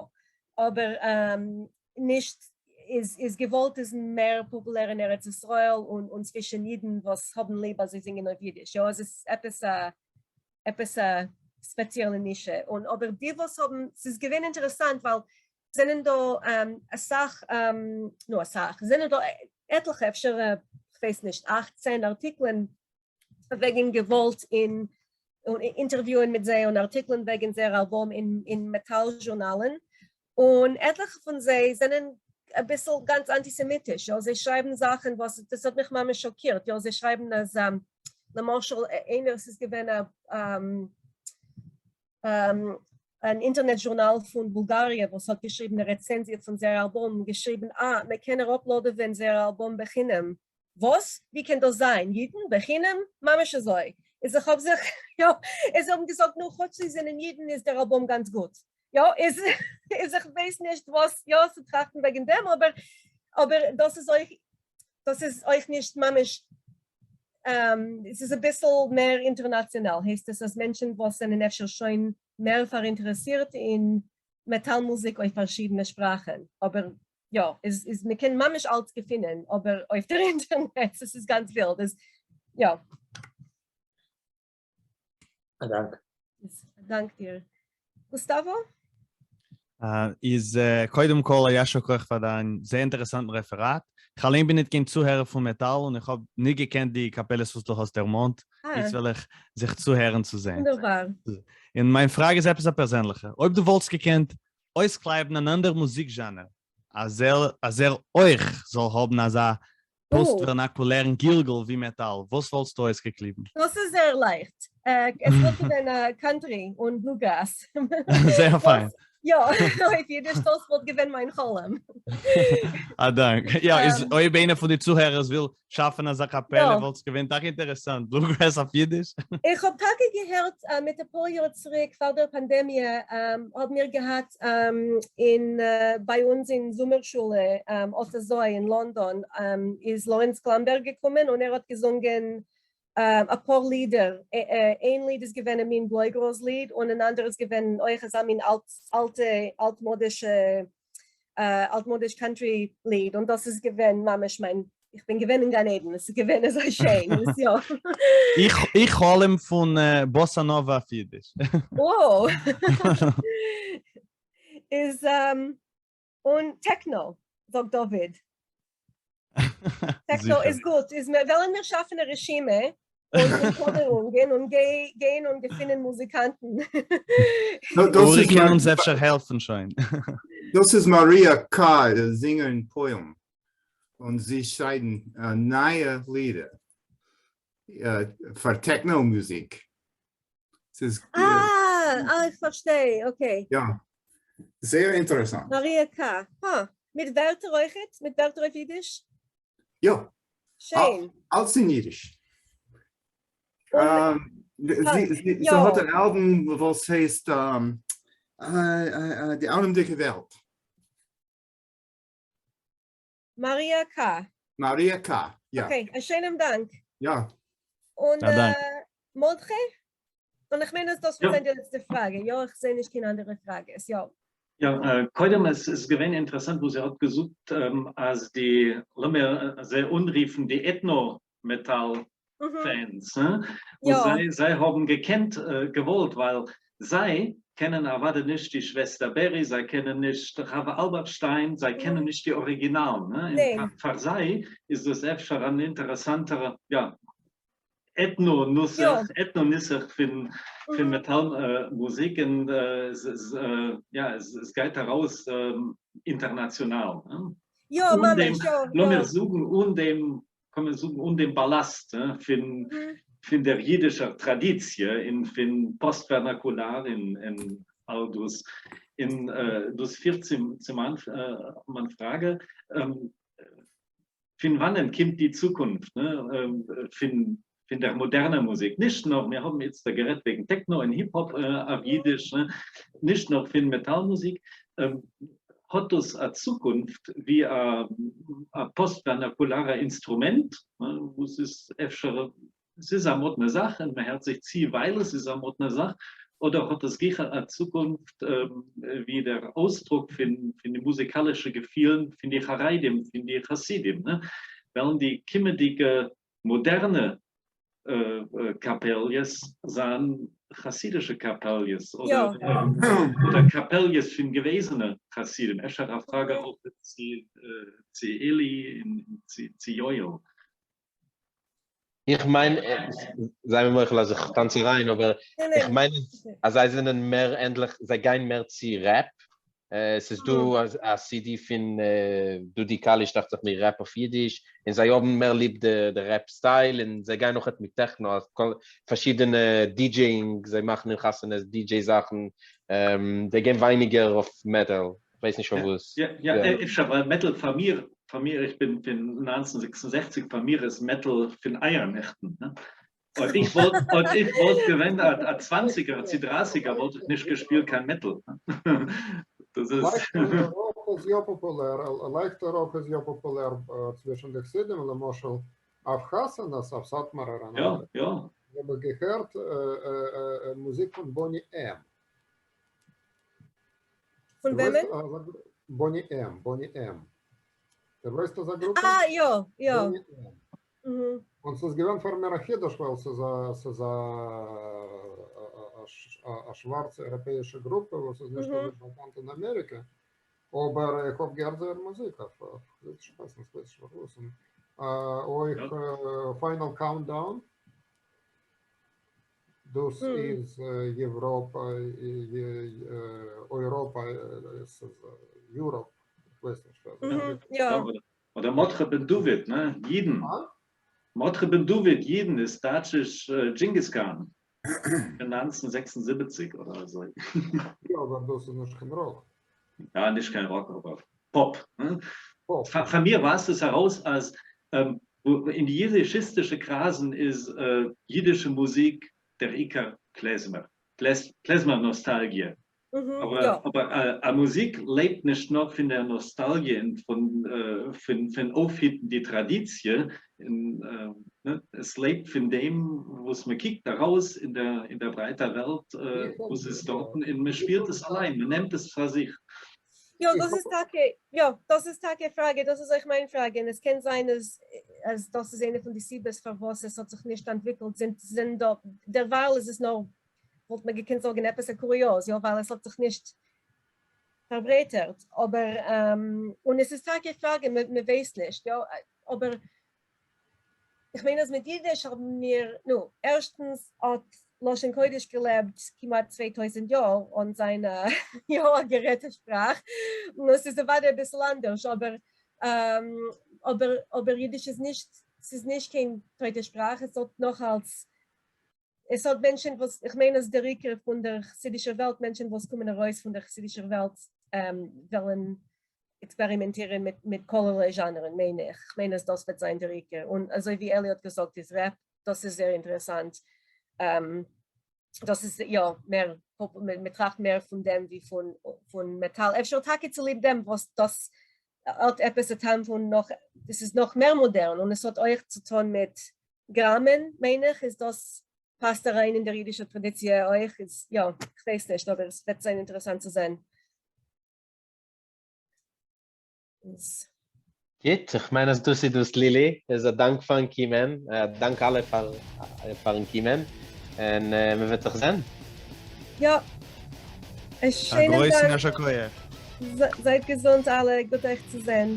אבער נישט איז איז געוואלט איז מער פאפולער אין ארץ ישראל און און צווישן אידן וואס האבן ליב אז זיי זינגען אויף אידיש, יא עס איז עפעס א עפעס א ספעציעלע נישע, און אבער די וואס האבן, ס'איז געווען אינטערעסאנט ווייל זענען דא אסאך, נו אסאך, זענען דא עטליכע אפשר כ'ווייס נישט אכט צען ארטיקלען וועגן געוואלט אין אינטערוויוען מיט זיי און ארטיקלען וועגן זייער אלבום אין מעטאל זשורנאלן, און עטליכע פון זיי זענען אַ ביסל גאַנץ אַנטיסעמיטיש, יאָ, זיי שרײַבן זאַכן וואָס דאָס האָט מיך ממש שאָקירט, יאָ, זיי שרײַבן אַז למשל איינער, ס'איז געווען אַ אַן אינטערנעט זשורנאַל פֿון בולגאַריע וואָס האָט געשריבן אַ רעצענזיע פֿון זייער אַלבאָם, געשריבן, אַ, מע קען אַראָפּלאָדעווען זייער אַלבאָם בחינם. וואָס? ווי קען דאָס זײַן? ייִדן? בחינם? ממש אַזוי. איז איך האָב זיך, יאָ, איז זיי האָבן געזאָגט, נו, כאָטש זיי זענען ייִדן, איז דער אַלבאָם גאַנץ גוט. יאָ, איז, איז איך ווייס נישט וואָס יאָ צו טראַכטן וועגן דעם, אָבער, אָבער דאָס איז אויך, דאָס איז אויך נישט ממש, עס איז אַ ביסל מער אינטערנאַציאָנאַל, הייסט עס, אַז מענטשן וואָס זענען אפשר שוין מער פֿאַראינטערעסירט אין מעטאַל-מוזיק אויף פֿאַרשידענע שפּראַכן, אָבער יאָ, איז, איז מע קען ממש אַלץ געפֿינען, אָבער אויף דער אינטערנעץ, עס איז גאַנץ ווילד, איז יאָ. אַ דאַנק. אַ דאַנק דיר. גוסטאַוואָ? איז קודם כל א יישר כח פאר דיין זייער אינטערעסאנטן רעפעראט. איך אליין בין ניט קיין צוהערער פון מעטאל און איך האב ניט געקענט די קאפעלעס וואס דו האסט דערמאנט, איצט וועל איך זיך צוהערן צו זיי. וואונדערבאר. און מיין פראגע איז עפעס א פערזענליכע. אויב דו וואלטסט געקענט אויסקלייבן אן אנדער מוזיק זשאנער אז ער אז ער אויך זאל האבן אזא פאסט-ווערנאקולערן גלגול ווי מעטאל, וואס וואלטסטו אויסגעקליבן? דאס איז זייער לייכט. עס וואלט געווען קאנטרי און bluegrass. זייער פיין. יא, אויף אידיש, דאס וואלט געווען מיין חלום. א דאנק. יא, איז אויב איינער פון די צוהערערס וויל שאפן אזא קאפעלע וואלט עס געווען טאקע אינטערעסאנט, bluegrass אויף אידיש. איך האב טאקע געהערט מיט אפאר יאר צוריק פאר דער פאנדעמיע האבן מיר געהאט אין ביי אונז אין זומער שולע אט אזוי אין לאנדאן איז לארענץ גלאמבערג געקומען און ער האט געזונגען אפאר לידער, איין ליד איז געווען א מין בלויגראז ליד און אן אנדער איז געווען אויך אזא מין אלטע אלטמאדישע אלטמאדיש קאנטרי ליד און דאס איז געווען ממש מיין, איך בין געווען אין גן עדן, עס איז געווען אזוי שיין, יא. איך חלום פון באסא נאווא אויף אידיש. וואו! איז און techno, זאגט דוד. techno איז גוט, איז וועלן מיר שאפן א רשימה און פאדערונגען און גיין און געפינען מוזיקאנטן. אורי קען אונז אפשר העלפן שוין. דאס איז מאריא קא, זינגער אין פוילן, און זי שרייבן נייע לידער פאר techno מוזיק. ס'איז. אה, אה, איך פארשטיי, okay. יא, זייער אינטערעסאנט. מאריא קא. הא. מיט ווערטער אויכעט? מיט ווערטער אויף אידיש? יא. שיין. אלץ אין אידיש. זי האט אן אלבום וואס הייסט די אלעמדיגע וועלט. מאריא קא. מאריא קא, יא. okay, א שיינעם דאנק. יא. און מרדכי? און איך מיין אז דאס וועט זיין די לעצטע פראגע, יא? איך זעה נישט קיין אנדערע פראגעס, יא. יא, קודם עס איז געווען אינטערעסאנט וואס איר האט געזאגט אז די, לאמיר זיי אנרופן די עטנא-מעטאל fans, וואס זיי זיי האבן געקענט געוואלט ווייל זיי קענען אוודאי נישט די שוועסטער בערי, זיי קענען נישט חוה אלבערשטיין, זיי קענען נישט די אריגינאלן, און פאר זיי איז דאס אפשר אן אינטערעסאנטערע, יא, עטנא נוסח, עטנא נוסח פון פון מעטאל מוזיק, און יא, עס גייט ארויס אינטערנאציאנאל. יא, ממש, יא. לאמיר זאגן אן דעם קען מען זאגן, אן דעם באלאסט פון פון דער אידישער טראדיציע און פון פאסט-ווערנאקולאר און אל דאס. און דאס פירט צו מיין פראגע, פון וואנען קומט די צוקונפט פון פון דער מאדערנער מוזיק? נישט נאר, מיר האבן איצטער גערעדט וועגן techno און hip-hop אויף אידיש, נישט נאר פון מעטאל מוזיק, האט דאס א צוקונפט ווי א פאסט-ווערנאקולארער אינסטרומענט, וואס איז אפשר, עס איז א מאדנע זאך און מען הערט זיך צו ווייל עס איז א מאדנע זאך, אדער האט עס גיכער א צוקונפט ווי דער אויסדרוק פון די מוזיקאלישע געפילן פון די חרדים, פון די חסידים, וועלן די קומענדיגע מאדערנע קאפעליעס זיין חסידישע קאפעליעס אדער קאפעליעס פון געוועזענע חסידים? אפשר א פראגע אויך צו אלי און צו יואל. איך מיין, זיי מיר מוחל אז איך טאנץ אריין, אבער איך מיין אז זיי זענען מער ענדליך, זיי גייען מער צו rap. עס איז דא א CD פון דודי קאליש דאכט זיך מיר רעפ אויף אידיש, און זיי האבן מער ליב די rap style, און זיי גייען אויכעט מיט techno, פארשידענע DJing, זיי מאכן אין חתונות DJ זאכן, זיי גייען ווייניגער אויף מעטאל, כ'ווייס נישט פארוואס. יא, יא, אפשר ווייל מעטאל פאר מיר, פאר מיר, איך בין פון 1966, פאר מיר איז מעטאל פון אייערנעכטן. אויב איך וואלט, אויב איך וואלט געווען א צוואנציגער צי דרייסיגער וואלט איך נישט געשפילט קיין מעטאל. דאס איז. לייכטער ראק איז יא פאפולער, לייכטער ראק איז יא פאפולער צווישן די חסידים, למשל אויף חתונות, אויף סאטמארער און אנדערע. יא, יא. האב איך געהערט מוזיק פון בוני אם. פון וועמען? בוני אם, בוני אם. דו ווייסט אזא גרופע? אה, יא, יא. און ס'איז געווען פאר מיר א חידוש ווייל ס'איז א ס'איז א א שווארצע אייראפעאישע גרופע וואס איז נישט אזוי באקאנט אין אמעריקע, אבער איך האב געהערט זייער מוזיק אויף חסידישע חתונות, כ'ווייס נישט פארוואס, און אויך פיינעל קאונטדאון, דאס איז יעוראפע, אויראפע, ס'איז Europe, כ'ווייס נישט. יא. אדער מרדכי בן דוד, נע? יידן. מרדכי בן דוד, יידן איז דייטשיש דזשינגיס קאן פון 1976 אדער אזוי. יא, אבער דאס איז נישט קיין ראק. יא, נישט קיין ראק, אבער פאפ. פאר מיר ווייזט עס ארויס אז אין די יידישיסטישע קרייזן איז יידישע מוזיק דער עיקר קלעזמער, קלעזמער נאסטאלגיע. אבער א מוזיק לעבט נישט נאר פון דער נאסטאלגיע און פון אויפהיטן די טראדיציע, עס לעבט פון דעם וואס מען קוקט ארויס אין דער ברייטער וועלט וואס איז דארטן און מען שפירט עס אליין, מען נעמט עס פאר זיך. יא, דאס איז טאקע, יא, דאס איז טאקע א פראגע, דאס איז אויך מיין פראגע, און עס קען זיין אז אז דאס איז איינע פון די סיבות פארוואס עס האט זיך נישט אנטוויקלט זינט זינט דערווייל איז עס נאר וואלט מען געקענט זאגן עפעס א קוריאז, יא, ווייל עס האט זיך נישט פארברייטערט, אבער, און עס איז טאקע א פראגע, מען ווייסט נישט, יא, אבער איך מיין אז מיט אידיש האבן מיר, נו, ערשטנס האט לשון קודש געלעבט כמעט 2000 יאר אן זיין א, יא, א גערעדטע שפראך, און עס איז אוודאי אביסל אנדערש, אבער, אבער, אבער אידיש איז נישט, ס'איז נישט קיין טויטע שפראך, עס האט נאכאלץ עס האט מענטשען וואס, איך מיין אז דער עיקר פון דער חסידישער וועלט, מענטשען וואס קומען ארויס פון דער חסידישער וועלט וועלן עקספערימענטירען מיט מיט כלערליי זשאנערן מיין איך, איך מיין אז דאס וועט זיין דער עיקר, און אזוי ווי אלי האט געזאגט איז רעפ, דאס איז זייער אינטערעסאנט, דאס איז יא מער, מען טראכט מער פון דעם ווי פון פון מעטאל, אפשר טאקע צוליב דעם וואס דאס האט עפעס א טעם פון נאך, עס איז נאך מער מאדערן און עס האט אויך צו טון מיט גראמען מיין איך איז דאס פאסט אריין אין דער אידישער טראדיציע אויך איז יא כ'ווייס נישט אבער עס וועט זיין אינטערעסאנט צו זען. גוט, איך מיין אז דאס איז דאס לילי, איז א דאנק פארן קומען, א דאנק אלע פאר פארן קומען, און מען וועט זיך זען. יא, א א שיינעם גרויסן דאנק. יישר כח. זייט געזונט אלע, גוט אייך צו זען.